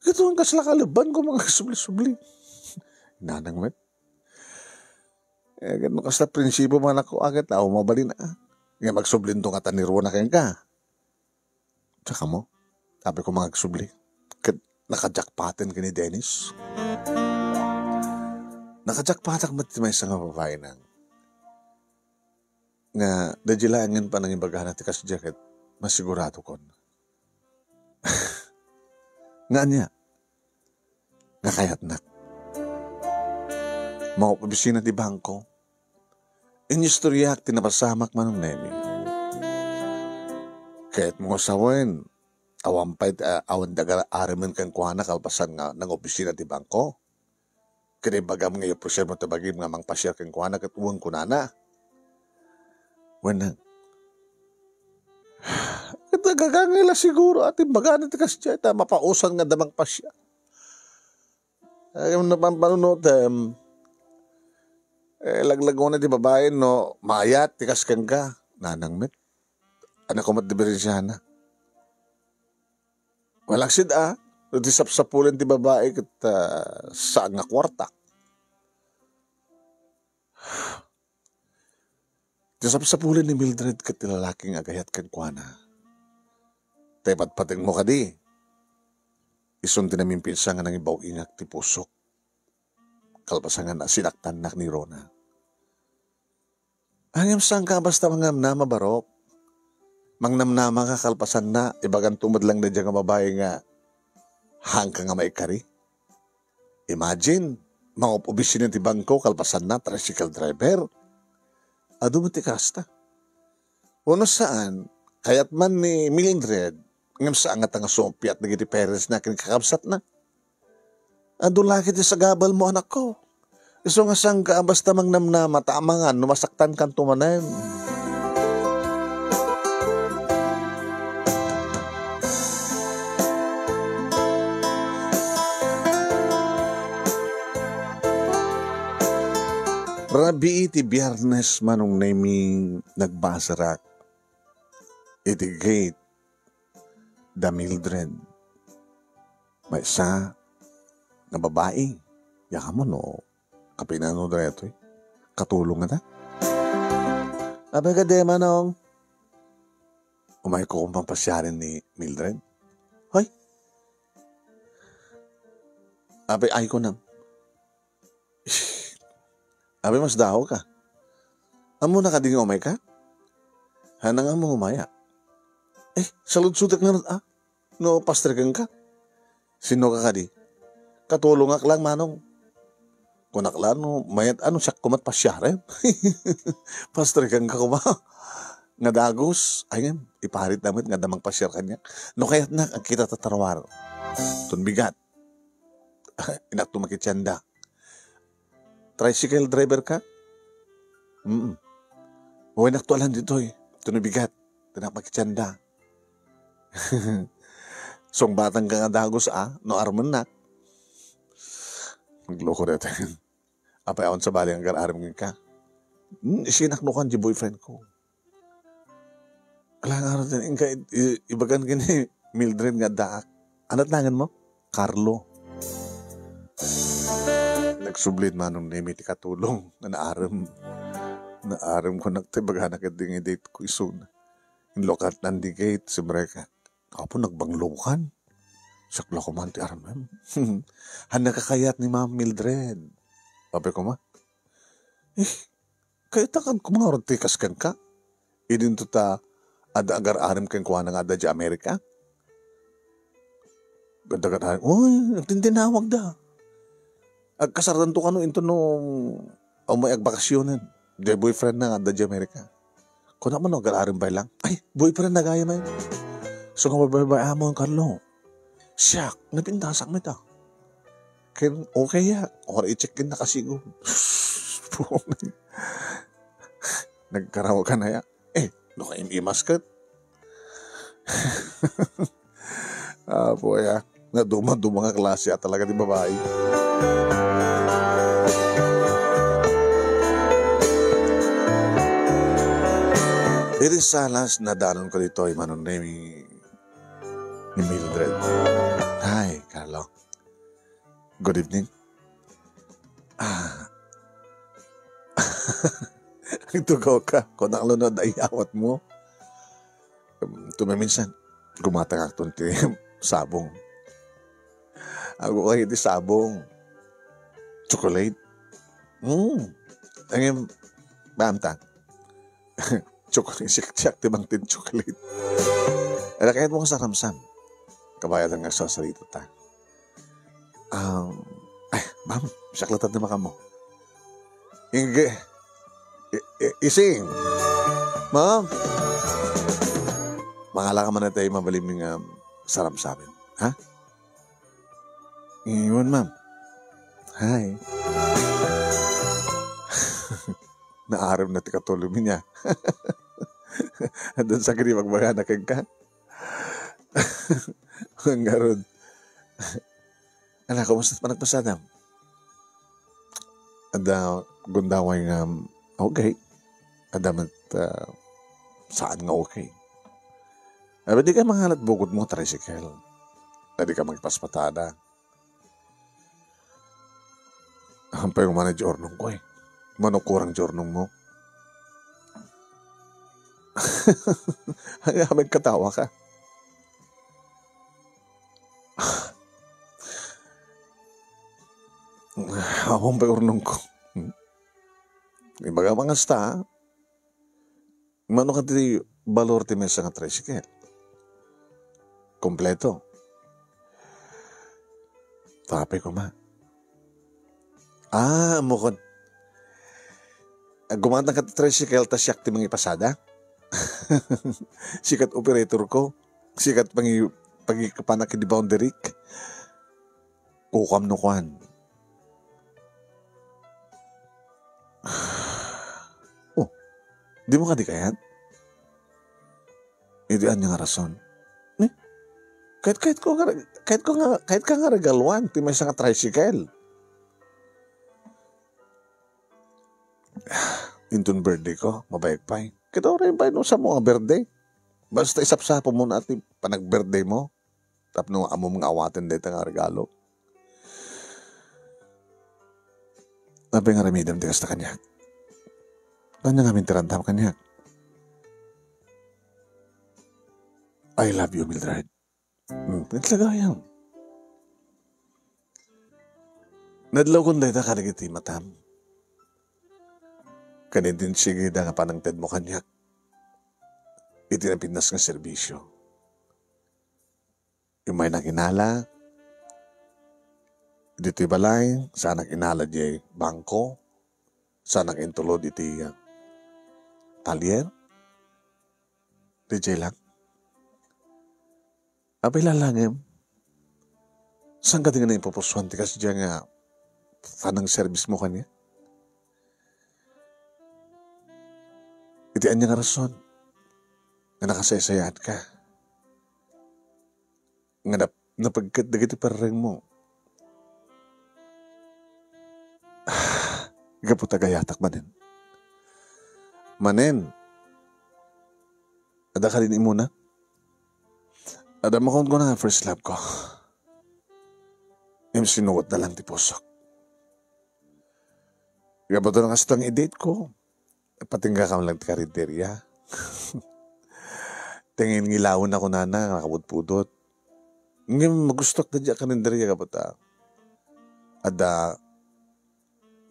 Ket wen kasla kalebbanko nga agsubli-subli. Nanang met. Eh, ket no kasta prinsipio, manakko, a, ket awan mabalin, a. Nga magsublinto ngata ni Rona kenka. Tsaka mo, apay ko nga agsubli. Ket nakajakpaten ken ni Dennis. Nakajakpatak met ti maysa nga babai, Nang. Nga, daydi laengen panangibagana ti kasdiay ket masiguradokon. Nga ania? Nga kayatnak. Mangop-obisina ti bangko. Inistoriaak ti napasamak, Manong Nemi. Ket mo sawen, awan pay, a-, awan ti agar-arimen kenkuana kalpasan nga nang-opisina ti bangko. Ket ibagam nga i-offermo ti bagim nga mangpasiar kenkuana ket wen kunana. Wen, ket agagangay la siguro a ti imbagana ti kasdiay ta mapausan nga adda mangpasiar. Ay, no pampanunotem, eh, laglagona ti babai no maayat ti kas kenka, Nanang met. Ania koma ti diperensiana? Malaksid a, no ti sapsapulen ti babai ket, ah, saan nga kuarta. Ti sapsapulen ni Mildred ket ti lalaki nga agayat kenkuana. Ta ipatpatengmo kadi, isun ti namimpinsan nga nangibaw-ingak ti pusok. Kalpasan nga sinaktannak ni Rona. Ngem saanka basta mangnamnama, barok. Mangnamnamaka kalpasanna, ibaganto met lang daydiay nga babai nga haanka nga maikari. Imagine, mangop-obisina ti bangko kalpasanna, tricycle driver. Adu met ti kasta. Wenno saan, kayat man ni Mildred, ngem saan ngata nga sumpiat dagiti parents na ken kakabsatna. Adu la ket ti sagabal mo, anakko. Isu nga saanka a basta mangnamnama ta amangan no masaktankanto manen. Rabii ti Biyernes, Manong Nemi, nagbaserak iti gate da Mildred. Maysa nga babai. Diak ammo no kapinano daytoy. Katulong ngata. Apay kadi, Manong? Umayko mapasiaren ni Mildred. Hoy. Apay, ay ko na. Apay, masdaoka. Ammona kadi nga umayka? Haan nga ammo nga umaya. Eh, saludsodak ngarud, a. No pastreken ka. Sinno ka kadi? Tatulongak lang, manong. Kunak la, no, mayat, ano, siak kumat pasiarem. Pastor, kan ka kuma. Nga dagus, ay, ngem, iparit damit nga damang pasiar kanya. No, kayat na, ang kita tatarawar. Tun bigat. Inak tumakit siyanda. Tricycle driver ka? Mm. Uy, naktualan ditoy. Tun bigat. Tinak makit siyanda. Sungbatang ka nga dagus, a, no armennak. Nagloko dayta. Apay awan sabali nga agar-arem kenka? Hmm, isinak no kan di boyfriend ko. Ala nga aro din, inka i-, i-, ibagan ken ni Mildred nga addaak. Anat nangan mo? Carlo. Nagsubli manong Nemi ti katulong nga naarem. Naarem ko nagtibagana ket dingidate ko isuna. Inlokat nan di gate, si Breka. Apo, nagbanglukan. Siak la kuman ti armem. Han nakakayat ni Ma'am Mildred. Apay kuma? Eh, kayat kan kumangarod ti kas kenka. Idinto ta adda agar-arem kenkuana nga adda di Amerika. Adda agar-arem. Uy, nagtintinawag da. Agkasardanto kano inton no, umay agbakasyonen. Di boyfriend na nga adda di Amerika. Kuna man, agar-arem pay lang. Ay, boyfriend na gayam. So nga baybay-amon, Carlo. Siak, napintasak met a. Ken, okay ya. Or i-check in na kasi ko. Nagkaraw ka na ya. Eh, no ka im-imas ket. Apo ya. Naduma-duma nga klase a talaga ti babai. Iti salas, nadanon ko ditoy manong ni, ni Mildred. Hi, Carlo. Good evening. Ah. Itugaw ka. Kunang lunod ay awat mo. Um, tumaminsan, gumatang akton ti sabong. Ago kay ti sabong. Chocolate. Mm. Ang maamta. Chocolate, siak-siak ti bangtin chocolate. Ala, kayat mo nga saramsam. Kabayadan nga sasalita ta. Um, ay, ma'am, siak la ti makamo. Ingge, i-, i-, ising. Ma'am, mangala ka man tayo mabaliming, um, saramsamin. Ha? Iwan, ma'am. Hi. Naarem na ti katulog niya. Adun sa gini magbagana kenka. Ngarud. Ala, kumusta panagpasadam? Adda gundaway nga okay. Adda met, ah, saan nga okay. Abi, di ka mangalat bukod mo, tricycle. Adi ka magpaspatada. Ampay umana di urnong ko, eh. Manukurang di urnong mo. Ay, amay katawa ka. Awan pay urnong ko. Hmm? Ibaga man kasta, ha? Mano ka ti balor ti maysa nga tricycle? Kompleto. Tapay koma. Ah, ammokon. Gumatang ka ti tricycle ta siak ti mangipasada. Sikat operator ko. Sikat pangi-, pagikapanak di boundary. Ukam no kuan. Oh, di mo kadi kayat? Iti anya nga rason. Ni? Kayat, kayat ko nga, kayat ko nga, kayat ka nga regaluan ti maysa nga tricycle. Inton birthday ko, mabayag pay. Kita oray pay no sa mo nga birthday. Basta isapsapo mo na ti panag-birthday mo. Tapno ammom nga awaten dayta nga regalo. Apay nga aramidem ti kasta kaniak? Ania ngamin ti rantam kaniak? I love you, Mildred. Hmm, ket lagayam. Nadlawkon dayta kadagiti matam. Ken intinsigida nga panangtedmo kaniak iti napintas nga serbisio. Immay nakinala, Ditoy balay, saanak inala diay bangko, saanak intulod iti, ah, talyer. Diay lang. Apay lalangem, saan kadi nga naipupusuan ti kasdiay nga panangservismo kaniak? Iti ania nga rason nga nakasaysayaatka? Nga nap-, napagkat dagiti parrengmo. Gapu ta gayatak manen. Manen, adda kadi ni Mona? Adda makunkuna nga first love ko. Ngem sinuot na lang ti pusok. Gapu ta nga stang i-date ko. Patinggakam lang ti karinderya. Ti ngin-ngilawen a kunana, nakapudpudot. Ngem magustuak daydiay a karinderya gapu ta adda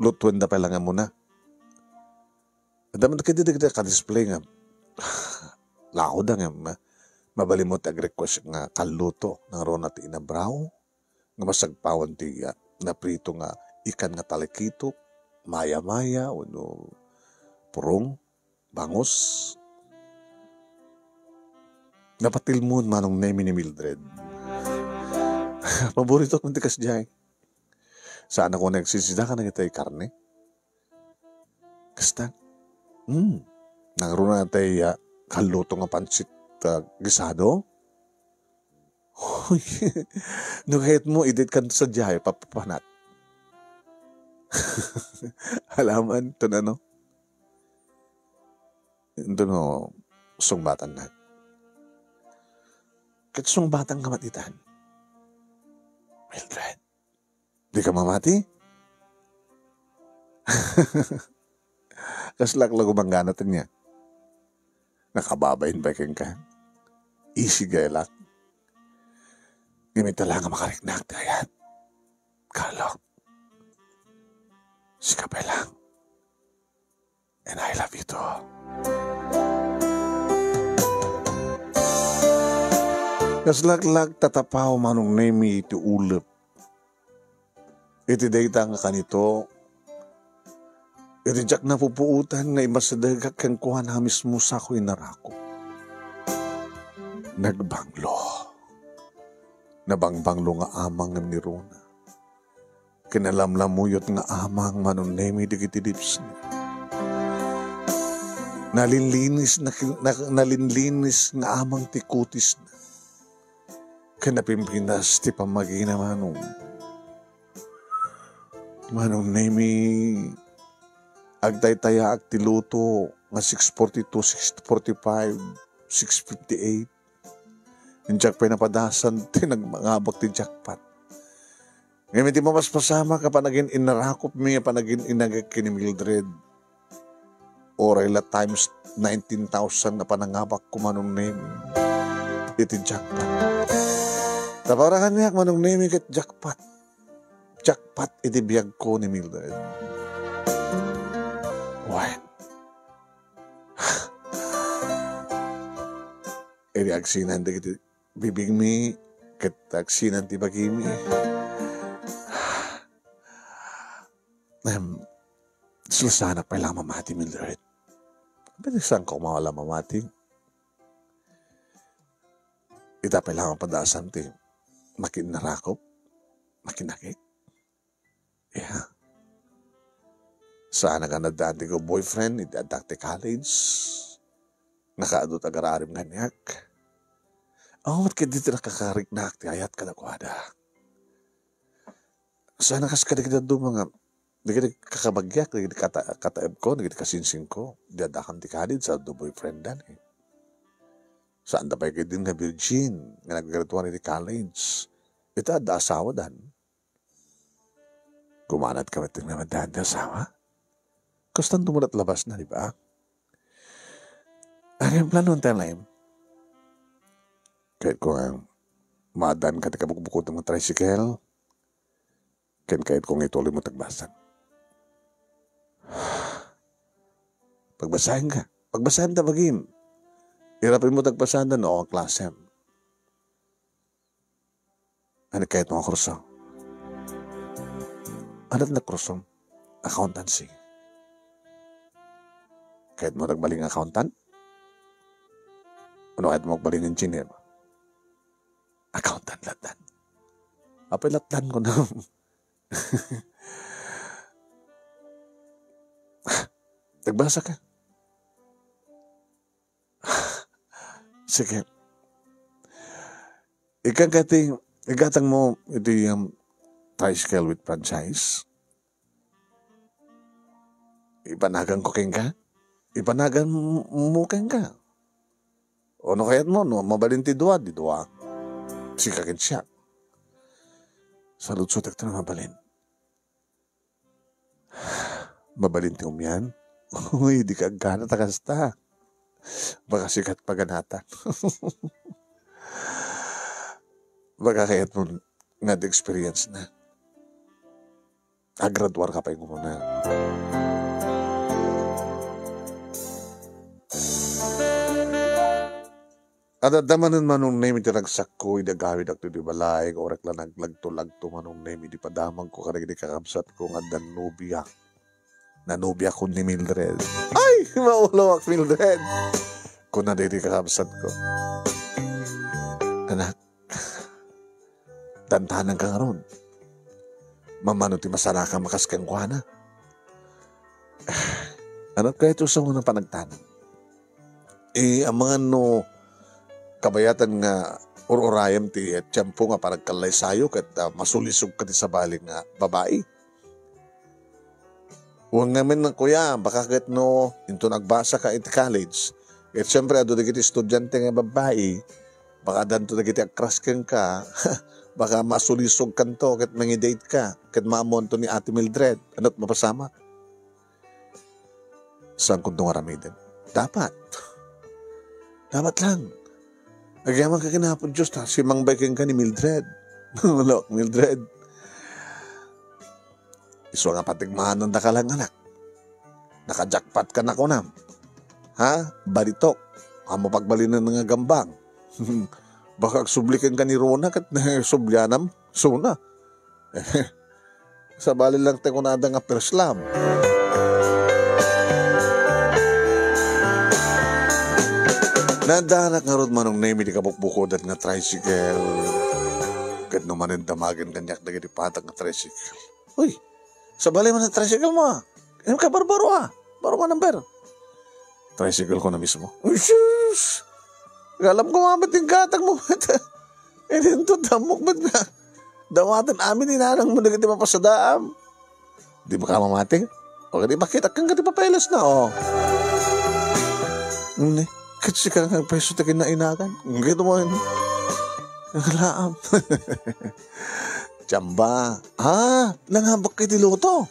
lutuenda pay lang a Mona. Adda man kadi dagiti ka-display nga lakoda nga ma-, mabalin met ti ag-request nga kalluto, nangruna ti inabraw, nga masagpawan ti, ah, naprito nga ikan nga talikitok, maya-maya, wenno purong, bangus. Napatilmon manong Nemi ni Mildred. Paboritok man ti kasdiay. Saan a kunak, sisida ka na kita'y karne? Kasta. Hmm. Nangruna tay, ah, kalluto nga pansit, ah, gisado? Hoy, no kayatmo, i-date kanto sadiay, papapanat. Alaman, to na, no? Ito, no, sungbatan na. Ket sungbatan ka mat itan. Mildred, di ka mamati? Kaslak la gumanggana ta niya. Nakababain pay kenka. Isig ay lak. Ngem ita lang nga makariknak ti ayat. Carlo. Sika pay lang. And I love you too. Kaslak la tatapaw manong Nemi iti ulep. Iti dayta nga kanito, iti diak napupuotan nga imasidegak kenkuana a mismo sako inarakop. Nagbanglo. Nabangbanglo nga amang ni Rona. Kinalamlamuyot nga amang manong Nemi dagiti lips na. Nalinlinis, na, na, nalinlinis nga amang ti kutis na. Ken napimpinas ti pammagina manong. Manong Nemi, agtaytayaak ti luto nga six forty-two, six forty-five, six fifty-eight. Diak pay napadasan ti nagmangabak ti jackpot. Ngem iti mapaspasama ka panagin-inarakopmi a panagin-inagek ken ni Mildred. Uray la times nineteen thousand nga panangabak ko manong Nemi iti jackpot. Taparakan niak manong Nemi ket jackpot. Jackpot iti biag ko ni Mildred. Wen. Iti agsinan dagiti bibigmi ket agsinan ti bagimi. Em, saan a pay lang mamati, Mildred. Pwede saan ko mawala mamati? Ita pay lang padasam ti makinnarakop, makinakik. Ya. Saan a nga nadaan ti ko boyfriend, iti addak ti college. Nakaadu ti agararim kaniak. Awan ket di ti nakakariknak ti ayat kadakuada. Saan a kas kadagiti dadduma nga, dagiti kakabagiak, dagiti kata-, kataebko, dagiti kasinsingko, di addakan ti college, sa adu boyfriend dan, eh. Saan da pay ket din nga virgin, nga naggraduar iti college. Ita adda asawa dan. Kumanat ka met nga madaan ti asawa? Kastan tumulat labas na, di ba? Ang plano ng time. Kahit ko nga, madan ka ti kabukbukot ng tricycle, ken kahit ko nga ituloy mo tagbasag. Pagbasahin ka. Pagbasahin ta bagim. Irapin mo tagpasahan da no ang klasem. Ano kahit mga kurso? Ania ti kursom? Accountancy. Kayatmo agbalin nga accountant? Wenno kayatmo agbalin nga engineer? Accountant latta. Apay latta, kunam? Nagbasa ka? Sige. Ika kadi, igatangmo iti, um, tricycle with franchise? Ipanaganko kenka? Ipanaganmo kenka? Wenno kayatmo, no mabalin ti dua, di dua. Sika ken siak. Saludsotek ta no mabalin. Mabalin ti umian? Uy, dika aggana ta kasta. Baka sika ti paganatan. Baka kayatmo nga ti experience na. Agraduar ka pay ngarud. Adda manen, Manong Nemi, ti ragsakko idi agawidakto iti balay, nga uray la naglagto-lagto, Manong Nemi, ti padamagko kadagiti kakabsatko nga adda nobia. Nanobiakon ni Mildred. Ay, maulawak, Mildred! Kuna dagiti kakabsatko, "Anak, dantananka ngarud. Mammano ti masanaka makas kenkuana?" Ania kayat ti usawen a panagtanang? Eh, amangan no kabayatan nga ur-urayem ti tiempo nga panagkallaysayo ket, ah, masulisog ka ti sabali nga babai. Wen ngamin, kuya, baka ket no inton agbasa ka iti college, ket siempre, adu dagiti estudiante nga babbai, baka addanto dagiti agkras kenka, baka masulisog kanto ket mangi-date ka, ket maammoanto ni Ate Mildred. Ania ti mapasamak? Saankonto nga aramiden. Dapat. Dapat lang. Agyaman ka ken Apo Dios ta simangbay kenka ni Mildred. Wala, Mildred. Isu nga patigmaanandaka lang, anak. Naka-jackpot ka na, kunam. Ha? Balitok. Ammom pagbalinen nga gambang. Baka agsubli kenka ni Rona ket sublianam isuna. Sabali lang ti kunada nga first love. Naaddanak ngarud, Manong Nemi, ti kabukbukodan nga tricycle. Ket no manen damagen kaniak dagiti patag nga tricycle. Uy, sabali man a tricycle mo, ah. Inka barbaro, ah. Baro nga number. Tricycle ko na mismo. Uy, sus! Alam ko nga met ti gatang mo met. Ininto, damok met nga. Dawaten amin ni nanang mo dagiti mapasadaam. Di ba ka mamati? O, di bakit? Akan ka ti papeles na, oh. Ni, ket sika nga preso ti kinainakan. Gito mo, ang laam. Chamba. Ah, nangabak ka iti loto.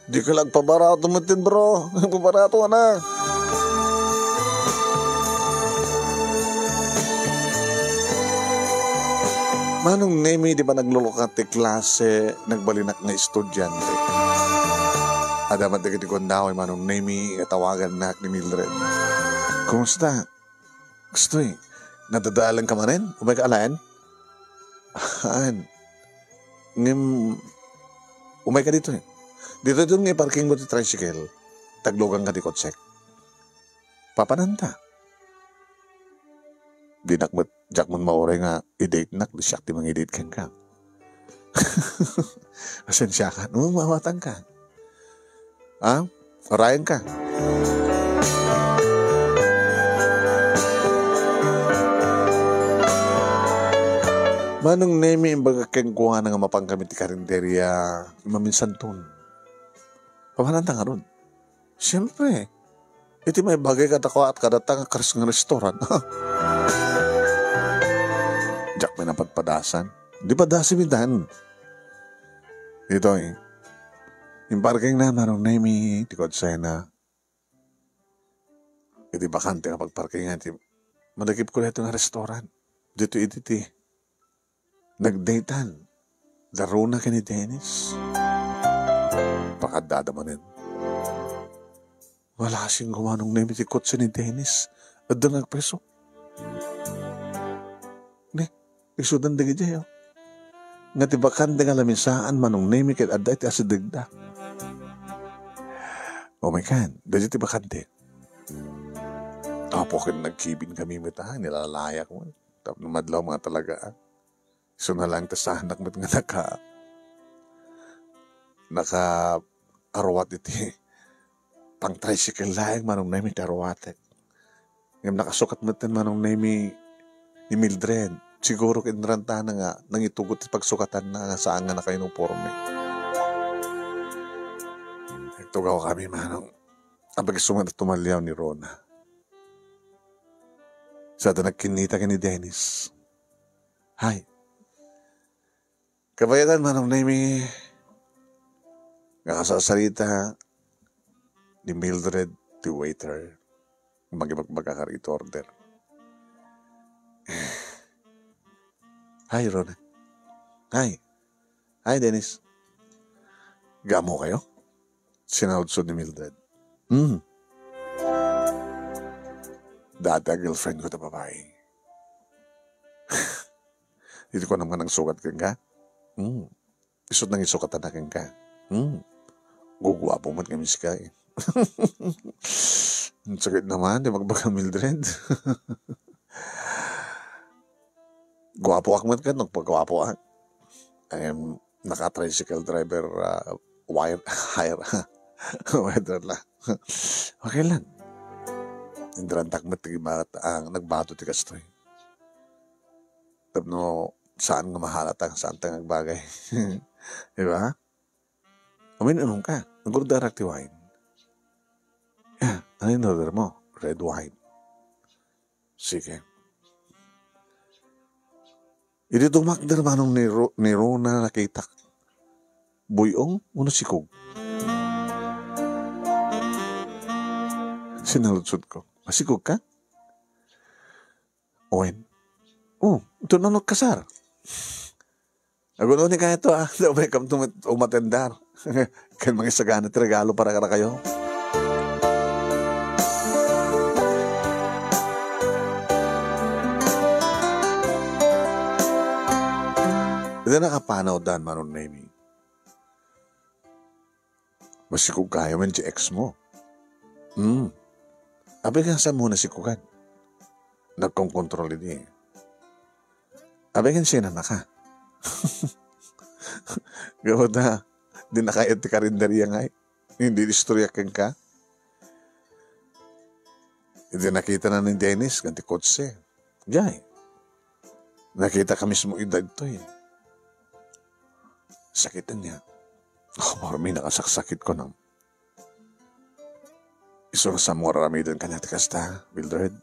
Di ka lang pabarato met, bro. Pabarato ka na. Manong Nemi, di ba naglulukat ti klase, nagbalinak nga estudiante? Adda met dagiti kuan daytoy, Manong Nemi, nga tawagannak ni Mildred. Kumusta? Kastoy, nadadalan ka manen? Umay ka alaen? Haan. Ngem, umay ka ditoy. Ditoy dun nga iparking mo ti tricycle. Taglogan ka ti kotsek. Papananta. Dinak met, diak met mauray nga i-date nak, di siak ti mangi-date kenka. Pasensiakan. Mamawatan ka. Ha? Orayan ka. Manong Nemi, imbaga kenkuana nga mapan kami ti karinderia, maminsanton. Papananta ngarud? Siempre. Iti maibagay kadakuada, kadakuada nga kas nga restaurant. Diak met napadpadasan. Di padasem itan. Ditoy, imparkingna, Manong Nemi, ti kotsena. Iti bakante nga pagparkingan, ti madakip ko daytoy nga restaurant. Ditoy iti ti nagdatean da Rona ken ni Dennis. Pakaddada manen. Wala kasing gumanong nemi ti kotse ni Dennis. Adda nga agpreso. Ne, isudan dagiti, oh. nga ti bakante nga lamisaan, Manong Nemi, ket adda iti asidegda. O, may kan, daydi ti bakante. Apo, ket nagkibin kami met, ah, nilalayak mo. Tapno madlaw mga talaga, ah. Isu na lang ta saanak met nga naka-, naka-aruat iti pang-tricycle laeng, Manong Nemi, ti aruatek. Ngem nakasukat met ten, Manong Nemi, ni Mildred. Siguro kinrantana nga nangitugot ti pagsukatanna nga saan nga nakauniporme. Nagtugaw kami, Manong. Apag isu met a tumaliaw ni Rona. Sa ta nagkinnita ken ni Dennis. Hay. Kabayadan, Manong Nemi, nga kasasarita ni Mildred, ti waiter. Mangibagbaga ka iti order. Hi, Rona. Hi. Hi, Dennis. Gamo kayo? Sinaludsod ni Mildred. Hmm. Dati a girlfriend ko ta babae. Dito ko naman ang sukat kenka. Hmm. Isut nang isukat na kenka. Hmm. Guguapo met kami sika eh. Ang sakit naman, di magbaga Mildred. Guapo ak met ket, nagpaguapo ak. Em, naka-tricycle driver, ah, wire, hire. Weather la. Okay lang. Indirantak met ti mat-, ang nagbato ti kastoy. Tapno saan nga mahalata, saan ta nga agbagay. Di ba? Amin, anong ka? Nagordarak ti wine. Ah, ano yung order mo? Red wine. Sige. Idi tumakder manong ni Ro-, ni Rona nakitak. Buyong, uno sikog? Sinaludsod ko. Masikog ka? Owen. Oh, ito na nagkasar. Aguno ni kaya to, ah. Daw may kamto umatendar. Kan mga sagana ti regalo para kada kayo. Ito nakapanaw dan, Manong Nemi. Masikog kayo man ti ex mo. Hmm. Abay, kan saan mo nasikogan? Nagkongkontrol idi. Abay, kan sino na ka? Gawad na, di na kaya ti karinderya nga eh. Hindi istorya ken ka. Hindi nakita na ni Dennis, ganti kotse. Jay. Nakita ka mismo ida ito eh. Sakit niya. Oh, marami nakasaksakit ko na. Isu nga sa mo aramiden kanya ti kasta, Mildred.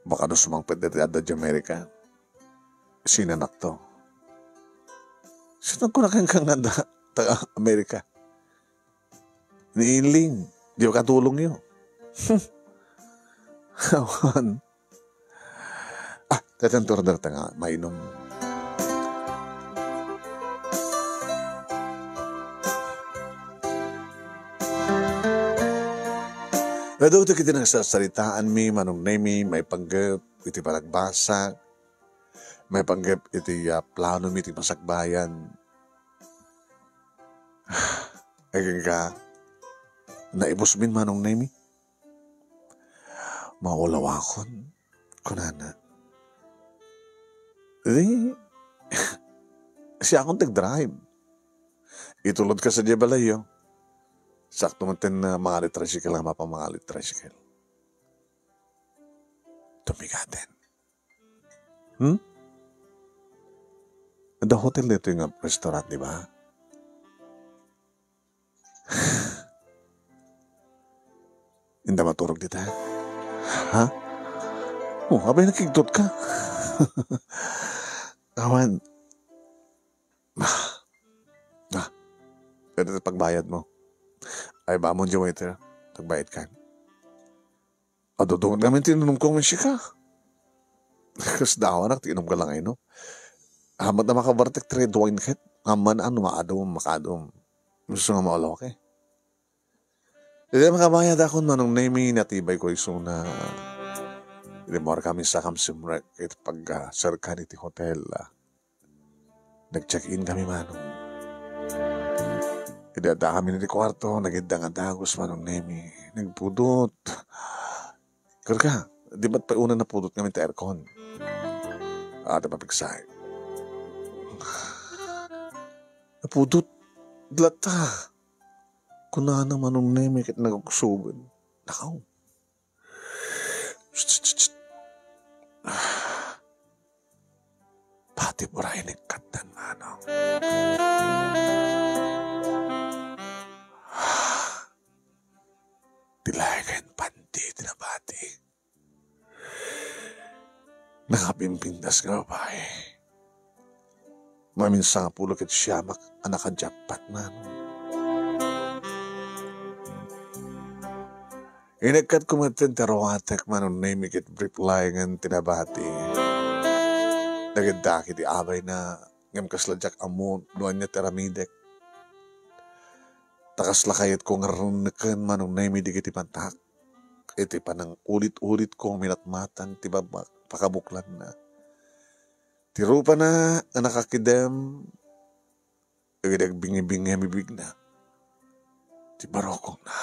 Baka no sumangpet dati adda di Amerika. Sinanak to. Sinag ko na kang kang adda taga Amerika. Ni Inling, di ka tulong yo. Awan. Ah, tetan to order ta nga, mainom. Adu, ti kiti nagsasalitaanmi, Manong Nemi, maipanggep iti panagbasa, maipanggep iti, ah, plano mi iti masakbayan. Agingga, naibusmin, Manong Nemi. Maulawakon, kunana. Di, siakon ti drive. Itulod ka sa di balayyo. Sakto man ten, ah, mangalit tricycle nga mapamangalit tricycle. Tumigaten. Hmm? Adda hotel dito nga restaurant, di ba? Inda maturog dita. Ha? Oh, abay nakigtot ka. Awan. Ah. Ah. Pwede na pagbayad mo. Ay, bamon di waiter. Pagbayad ka. Adudungan kami ti inumko nga sika. Kas dawanak ti inum ka lang ino. Amat na makabartek ti red wine ket. Aman ano maadum, makadum. Gusto nga maulaw ka eh. Iti makabayad akon Manong Nemi, natibay ko isuna. Iti muar kami sa kamsimrek iti pagserkan iti hotel. Nag-check-in kami, Manong. Idi addakami iti kuarto, nagidda nga dagus, Manong Nemi. Nagpudot. Karga, di met pay unay napudot ngamin ti aircon. Adda mapigsa. Napudot. Latta. Kunana, Manong Nemi, ket naguksogen. Nakaw. Pati pura inikkatdan, Manong. Ti laeng panti ti nabati. Nakapimpintas nga babai. Maminsan nga pulo ket siamak a naka-jackpot, Manong. Inekkatko met ti aruatek, Manong Nemi, ket brief laengen ti nabati. Nagiddak iti abayna, ngem kasla diak ammo no ania ti aramidek. Ta kasla kayatko nga renneken, Manong Nemi, dagiti matak. Iti panangulit-ulitko minatmatan ti baba-, pakabuklanna. Ti rupana nga nakakidem, dagiti agbingibingi a bibigna. Ti barukongna.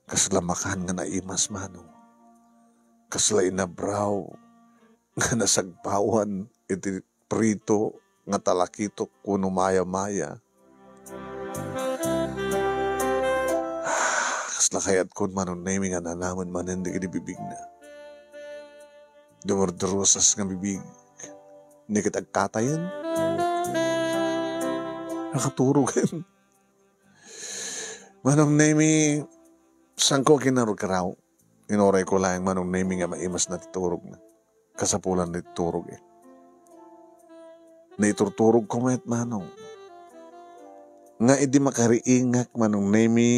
Kasla makan nga naimas, Manong. Kasla inabraw nga nasagpawan iti prito nga talakito kuno maya-maya. Kasla kayatkon, Manong Nemi, nga nanamen manen dagiti bibigna. Dumurdurusas nga bibig. Ni ket agkatayen. Nakaturogen. Manong Nemi, saanko kinarukaraw. Inurayko laeng, Manong Nemi, nga maimasna ti turogna. Kasapulan ti turog, eh. Naiturturogko met, Manong. Nga idi makariingak, Manong Nemi,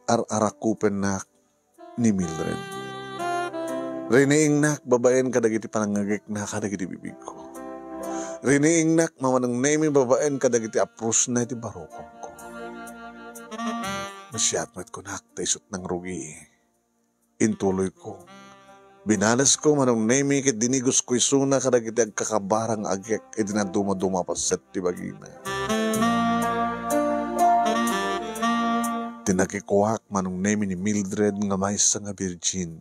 ar-arakupennak ni Mildred. Riniingnak babaen kadagiti panangngegekna kadagiti bibigko. Riniingnak, Manong Nemi, babaen kadagiti aprosna iti barukongko. Nasayaat met kunak ta isut' nangrugi. Intuloyko. Binalesko, Manong Nemi, ket dinigosko isuna kadagiti agkakabara nga agek iti nadumaduma a paset ti bagina. Ti nakikuak, Manong Nemi, ni Mildred nga maysa nga birgin.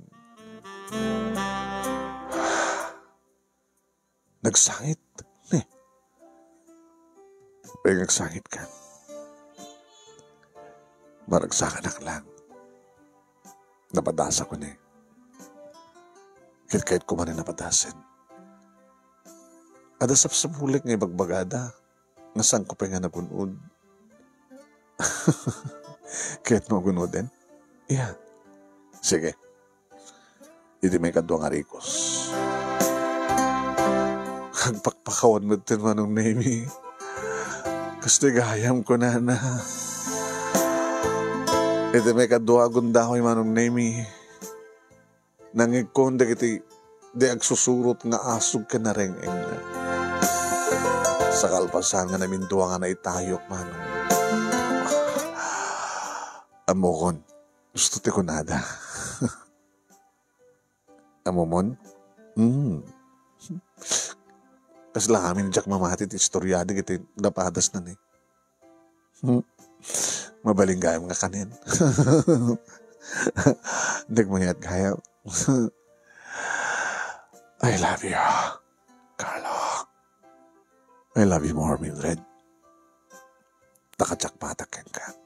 Nagsangit. Ne. Apay nga agsangitkan? Maragsakanak lang. Napadasak ni. Ket kayatko manen napadasen. Adda sapsapulek nga ibagbagada. Nga saanko pay nga nagun-od. Kayatmo agun-oden? Iya. Sige. Iti maikadua nga rikos. Agpakpakawan metten, Manong Nemi. Kastoy gayam, kunana. Iti maikadua a gundaway, Manong Nemi. Nangngegkon dagiti di agsusurot nga asug ken nareng-engna. Sa kalpasan nga namindua nga naitayok, Manong. Ammokon, gusto ti kunada. Ammomon? Hmm. Kasla amin diak mamati ti istorya dagiti napadasna ni. Hmm. Mabalin gayam nga kanen. Nagmayat gayam. I love you, Carlo. I love you more, Mildred. Ta ka-jackpotak kenka.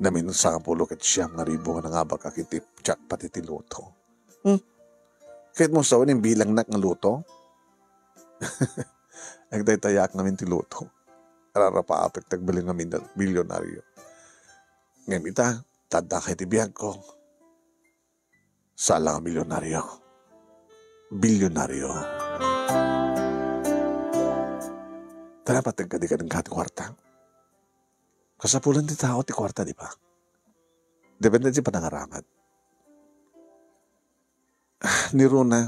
Namin sangapulo ket siam nga ribu nga nangabakak iti jackpot iti lotto. Hmm? Kayatmo sawen, imbilangnak nga lotto? Agtaytayaak ngamin ti lotto. Ararapaapek ti agbalin nga mil-, milyonaryo. Ngem ita, ta addaka iti biagko. Saan la nga milyonaryo. Bilyonaryo. Ta napateg kadi kenka ti kuarta. Kasapulan ti tao ti kuarta, di ba? Depende ti panangaramid. Ah, ni Rona,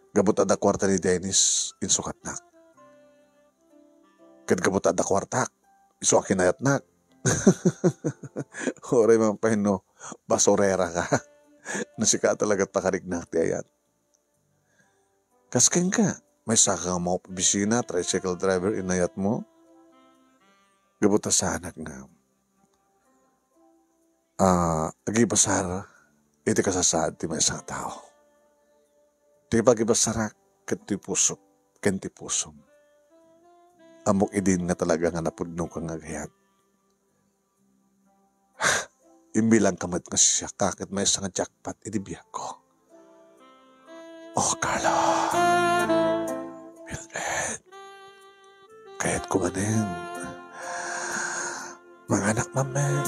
gapu ta adda kuarta ni Dennis, insukatnak. Ket gapu ta adda kuartak, isu a kinayatnak. Uray man pay no basurera ka. No sika talaga ti pakarignak ti ayat. Kas kenka, maysaka nga maupay opisina, tricycle driver, inayatmo. Gapu ta saanak nga, ah, agibasar iti kasasaad ti maysa nga tao. Ti pagibasarak ket ti pusok ken ti pusom. Ammok idin nga talaga nga napudnongka nga agayat. Imbilangka met nga siak ket maysa nga jackpot iti biagko. Oh, Carlo. Mildred. Kayatko manen manganak manen.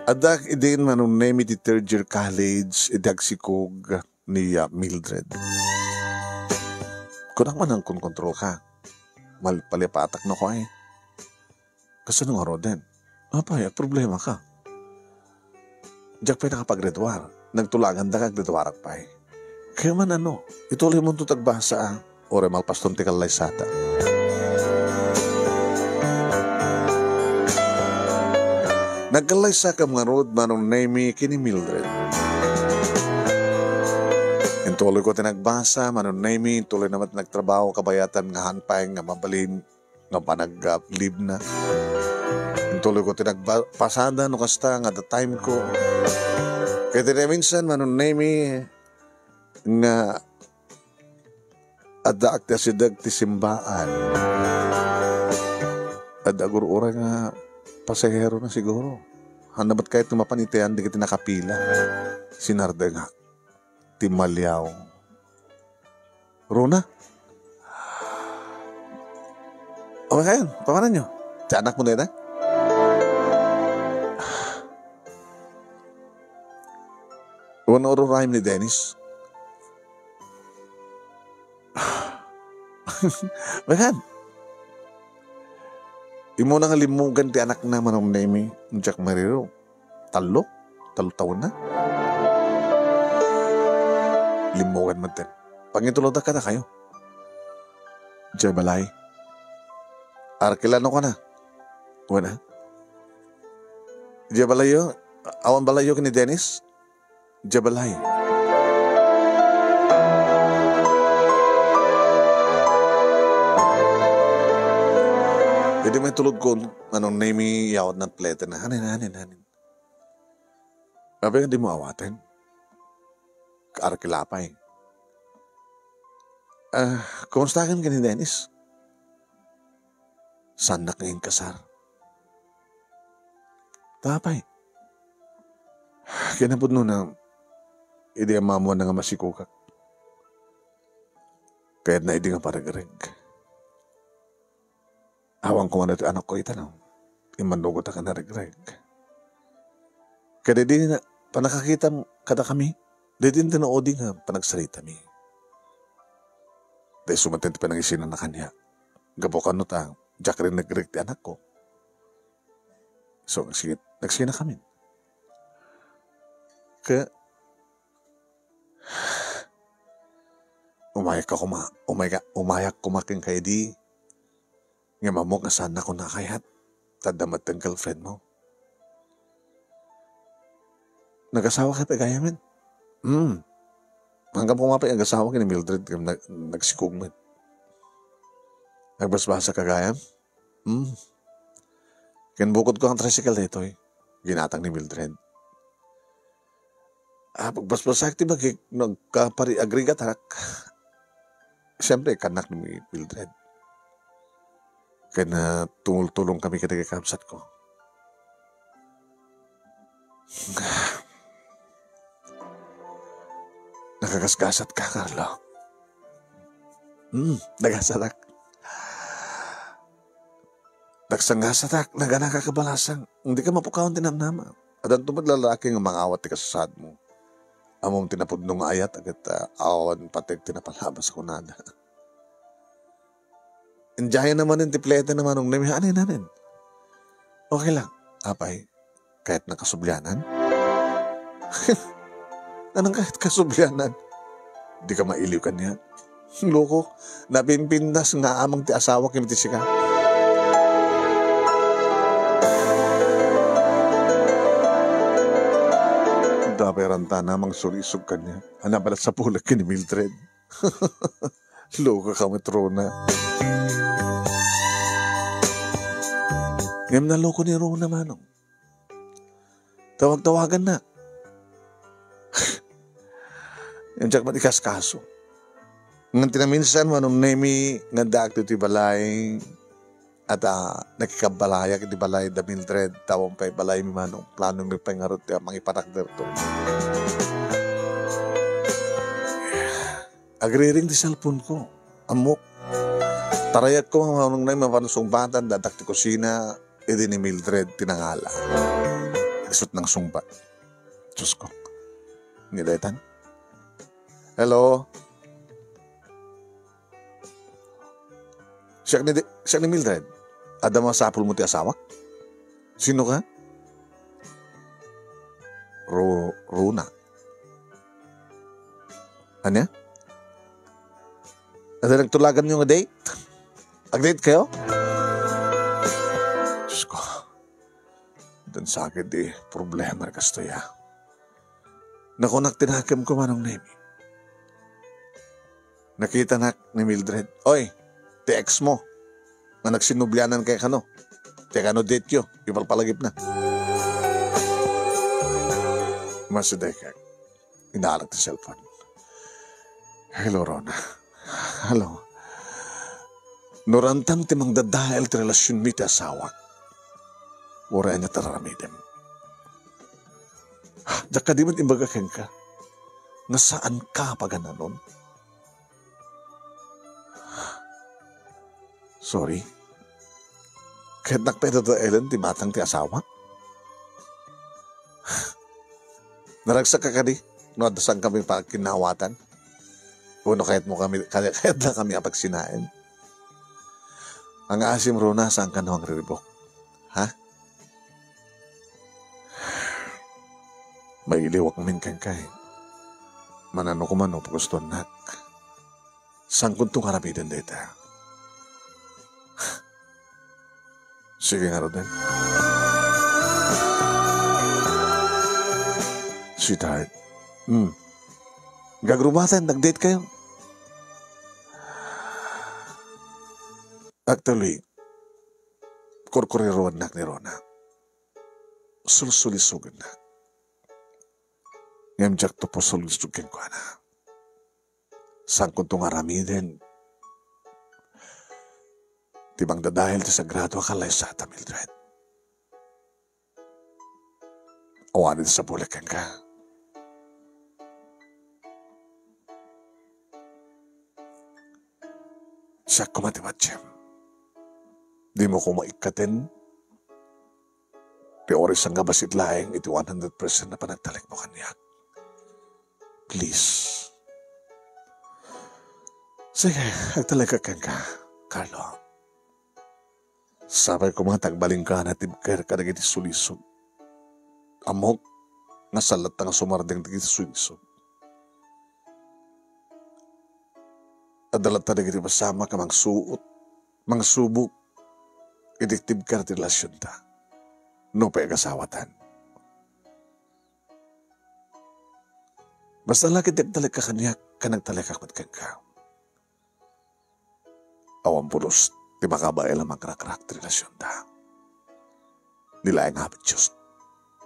Addak idin Manong Nemy ti third year college, idi agsikog ni, ah, Mildred. Kunak man ang kunkontrol ka. Mal-, palipatak no ko ay. Kasano ngaruden? Apay, agproblemaka. Diak pay nakapag-grade one. Nagtulagandaka, grade one-ak pay. Kaya man ano, ituloy mo 'to tagbasa, ah. Uray malpaston ti kallaysata. Nagkallaysakam ngarud, Manong Nemy, ken ni Mildred. Intuloy ko ti nagbasa, Manong Nemy, intuloy na met nagtrabaho, kabayatan nga haan pay nga mabalin nga panag-, ah, leave na. Intuloy ko ti nagba-, pasada no kasta nga adda time ko. Ket idi minsan, Manong Nemy, nga addaak ti asideg ti simbaan. Adda agur-uray nga pasahero na siguro. Haan na met kayat nga mapan iti ayan dagiti nakapila. Sinardengak ti maliaw. Runa? O, kayan, pamananyo? Ti anakmo dayta? Wenno ururayem ni Dennis? Bagan. Immuna nga limmugan ti anakna, Manong Nemy, diak mariro. Tallo? Tallo tawenna? Limmugan metten. Pangitulodda kadakayo. Diay balay. Arkilano kana? Wen a? Diay balayyo? Awan balayyo ken ni Dennis? Diay balay. Idi may tulodko, Manong Nemy, yawat na plete na. Hanin, hanin, hanin. Apay nga dimo awaten? Kaarkila pay. Ah, kumustakan ken ni Dennis? Saannak nga inkasar. Ta apay? Kinapudnona, idi ammoanna nga masikogak. Kayatna idi nga paregreg. Awan koma daytoy anakko ita, no? Immannugotak a naregreg. Ket idi na, pannakakitam kadakami, daytoy ti naudi nga panagsaritami. Dayta isu met ti panangisinana kaniak. Gapu kano ta, diak rinregreg ti anakko. So, nagsige-, nagsigenakamin. Ket, umayakka koma, umayka-, umayak koma kenka idi, ngem ammok nga saannak a kayat, ta adda met ti girlfriend mo. Nagasawa ka pay gayamen? Hmm. Hanggang koma pay agasawa ken ni Mildred, ngem nag-, nagsikog met. Nagbasbasa ka gayam? Hmm. Kinbukod ko ang tricycle daytoy. Ginatang ni Mildred. Ah, pagbasbasak ti bagik, nagkapari-agregat arak. Siyempre, kanak ni Mildred. Kaya tumultulong kami kadagiti kabsat ko. Nakagasgasat ka, Carlo. Hmm, nagasatak. Nagsanggasatak, naganaka kabalasang. Hindi ka mapukawan ti namnama. Adanto met lalaki nga mangawat ti kasasaad mo. Ammom ti napudno nga ayat, ket, ah, awan pateg ti napalabas kunada. Indiayen na manen ti plete na Manong Nemy, hanin, hanin. Okay lang. Apay, kayatna kasublianan? Anong kayat kasublianan? Di ka mailiw kaniak. Loko, napinpintas nga amang ti asawa ken ti sika. Sapay ranta na mangsulisog kaniak. Ania pay la sapulek ken ni Mildred. Loka ka met, Rona. Ngem naloko ni Rona, manong. Tawag-tawagannak. Ngem diak met ikaskaso. Ngem ti naminsan, Manong Nemi, nga addaak ditoy balay, at, ah, nakikabbalayak iti balay da Mildred, ta awan pay balay mi, manong, plano mi pay ngarud ti mangipanakderto. Agriring ti cellphone ko. Ammok. Tarayakko, Manong Nemi, mapan sungbatan, addaak ti kusina, idi ni Mildred ti nangala. Isut' nangsungbat. Diyos ko. Ni Letan? Hello? Siak ni, siak ni Mildred. Adda masapulmo ti asawak? Sino ka? Ro-, Rona. Ania? Adda nagtulaganyo nga date? Ag-date kayo? Diyos ko. Addan sakit ti problema kastoy a. Nakunak ti nakemko, Manong Nemi. Nakitanak ni Mildred. Oy, ti ex mo. Nga nagsinublianan kay kano. Ti kano date yo. Ipalpalagipna. Masideg. Inalak ti cellphone. Hello, Rona. Hello. No rantam ti mangdadael ti relasionmi ti asawak, uray ania ti aramidem? Diak kadi met imbaga kenka nga saanka a pagananon? Sorry. Kayatnak pay dadaelen ti matang ti asawak? Naragsak ka kadi no adda saankami pagkinnawatan? Wenno kayatmo kami, kay-, kayatna kami a pagsinaen? Ang asim, Rona, saanka no angriribuk? Ha? Mailiwak min kenka, eh. Manano ko man no pagustuannak. Saankonto nga aramiden dayta? Sige ngaruden. Sweetheart. Hmm. Gagrumatan, nag-date kayo? Actually, kurkuriruannak ni Rona. Sulsulisogennak. Ngem diakto pay sullisog kenkuana. Saankonto nga aramiden ti mangdadael ti sagrado a kalaysata, Mildred. Awanen sapulek kenka. Siak koma ti patiem. Dimo koma ikkaten ti oras nga bassit laeng iti one hundred percent a panagtalekmo kaniak. Please. Sige, agtalekak kenka, Carlo. Sapay koma ta agbalinka a natibker kadagiti sulisog. Ammok nga sallatta nga sumardeng dagiti sulisog. Adda latta dagiti pasamak a mangsuot, mangsubok iti tibker ti relasionta. Nupay agasawatan. Basta la ket ti agtalekka kaniak, ken agtalekak met kenka. Awan pulos ti makabael a mangrakrak ti relasionta. Ni laeng Apo Dios,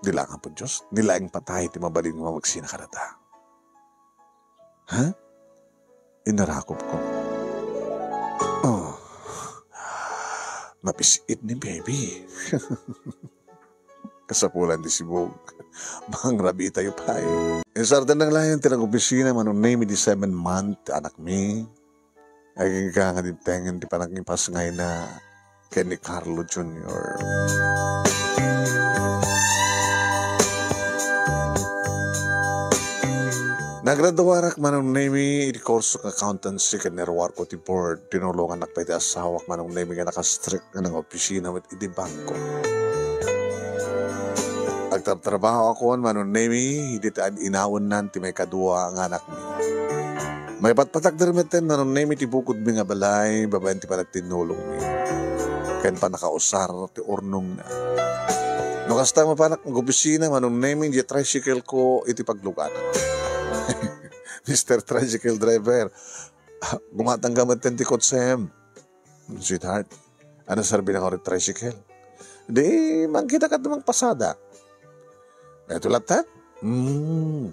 ni laeng Apo Dios, ni laeng patay ti mabalin nga mabagsina kadata. Ha? Inarakopko. Oh. Mapis-it ni baby. Kasapulan ti sibog. Mangrabii tayo pay. Insarden nang laeng ti nag-opisina, Manong Nemi, di seven month ti anakmi. Agingga nga dimtengen ti panangipasngayna ken ni Carlo Junior. Nagraduarak, Manong Nemi, iti kurso nga accountancy ken naruarko ti board. Tinulongannak pay ti asawak, Manong Nemi, nga nakastrek nga nang-opisina met iti bangko. Agtartrabahoakon, Manong Nemi, idi ti ad-inawennan ti maikadua nga anakmi. Maipatpatakder metten, Manong Nemi, ti bukodmi nga balay babaen ti panagtinnulongmi ken pannakausar ti urnongna. No kasta, mapanak nga opisina, Manong Nemi, diay tricycle ko iti pagluganak. Mister Tricycle Driver, gumatangka met ti kotsem. Sweetheart, ano serbi na nga tricycle? Di, mangkita ka dumang pasada. Ito latta? Hmm.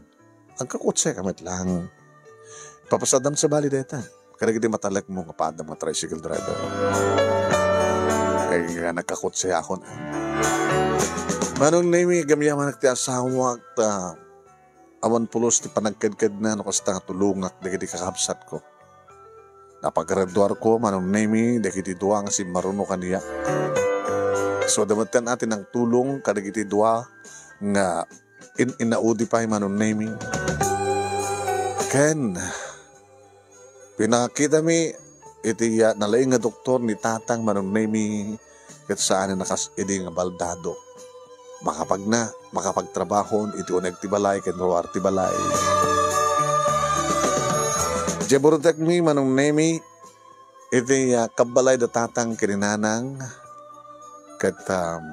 Agkakotse ka met lang. Papasadam sa bali deta. Kadagiti matalek mo nga padam nga tricycle driver. Kay nga nagkakotse akon. Manong Nemi, agyamanak ti asawak, ta awan pulos ti panagkedkedna no kasta nga tulongak dagiti kakabsatko. Napaggraduarko, Manong Nemi, dagiti dua nga simmaruno kaniak. So, dametten a ti nangtulong kadagiti dua nga in-inaudi pay, Manong Nemi. Ken, pinakitami iti, ah, nalaing nga doktor ni Tatang, Manong Nemi, ket saan a kas idi nga baldado. Makapagna, makapagtrabaho iti uneg ti balay ken ruar ti balay. Diay burutekmi, Manong Nemi, iti, ah, kabbalay da Tatang ken ni Nanang, ket, um,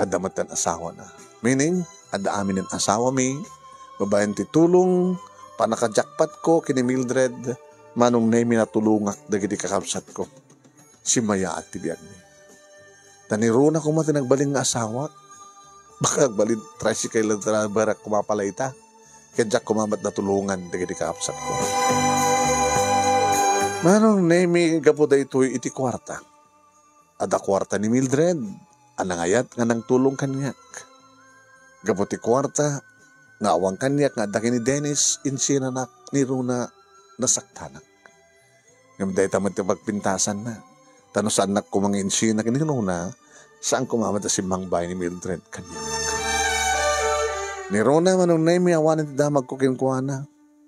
adda met ti asawana. Meaning, adda amin ti asawami, babaen ti tulong, pannaka-jackpotko ken ni Mildred, Manong Nemi, natulongak dagiti kakabsatko. Simmayaat ti biagmi. Ta ni Rona koma ti nagbalin nga asawak. Baka nagbalin tricycle driver koma pay ita. Ket diak koma met natulongan dagiti kakabsatko. Manong Nemi, gapu daytoy iti kuarta. Adda kuarta ni Mildred a nangayat nga nangtulong kaniak. Gapu ti kuarta nga awan kaniak nga adda ken ni Dennis, insinanak ni Rona, nasaktanak. Ngem dayta met ti pagpintasanna. Ta no saannak koma nga insina ken ni Rona, saan koma met a simmangbay ni Mildred kaniak. Ni Rona, Manong Nemi, awanen ti damagko kenkuana.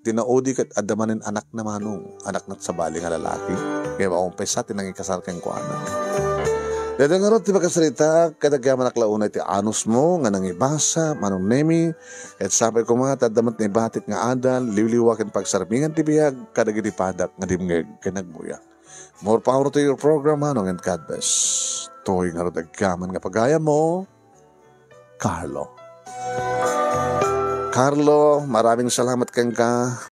Ti naudi ket adda manen anakna, Manong, anakna ti sabali nga lalaki. Ngem awan pay sa ti nangikasar kenkuana. Daytoy ngarud ti pakasarita, ket agyamanak la unay ti anusmo nga nangibasa, Manong Nemi, ket sapay koma ta adda met naibatik nga adal, liwliwa ken pagsarmingan ti biag kadagiti padak nga dimngeg ken nagbuya. More power to your program, Manong, and God bless. Toy ngarud agyaman nga pagayammo, Carlo. Carlo, maraming salamat kenka.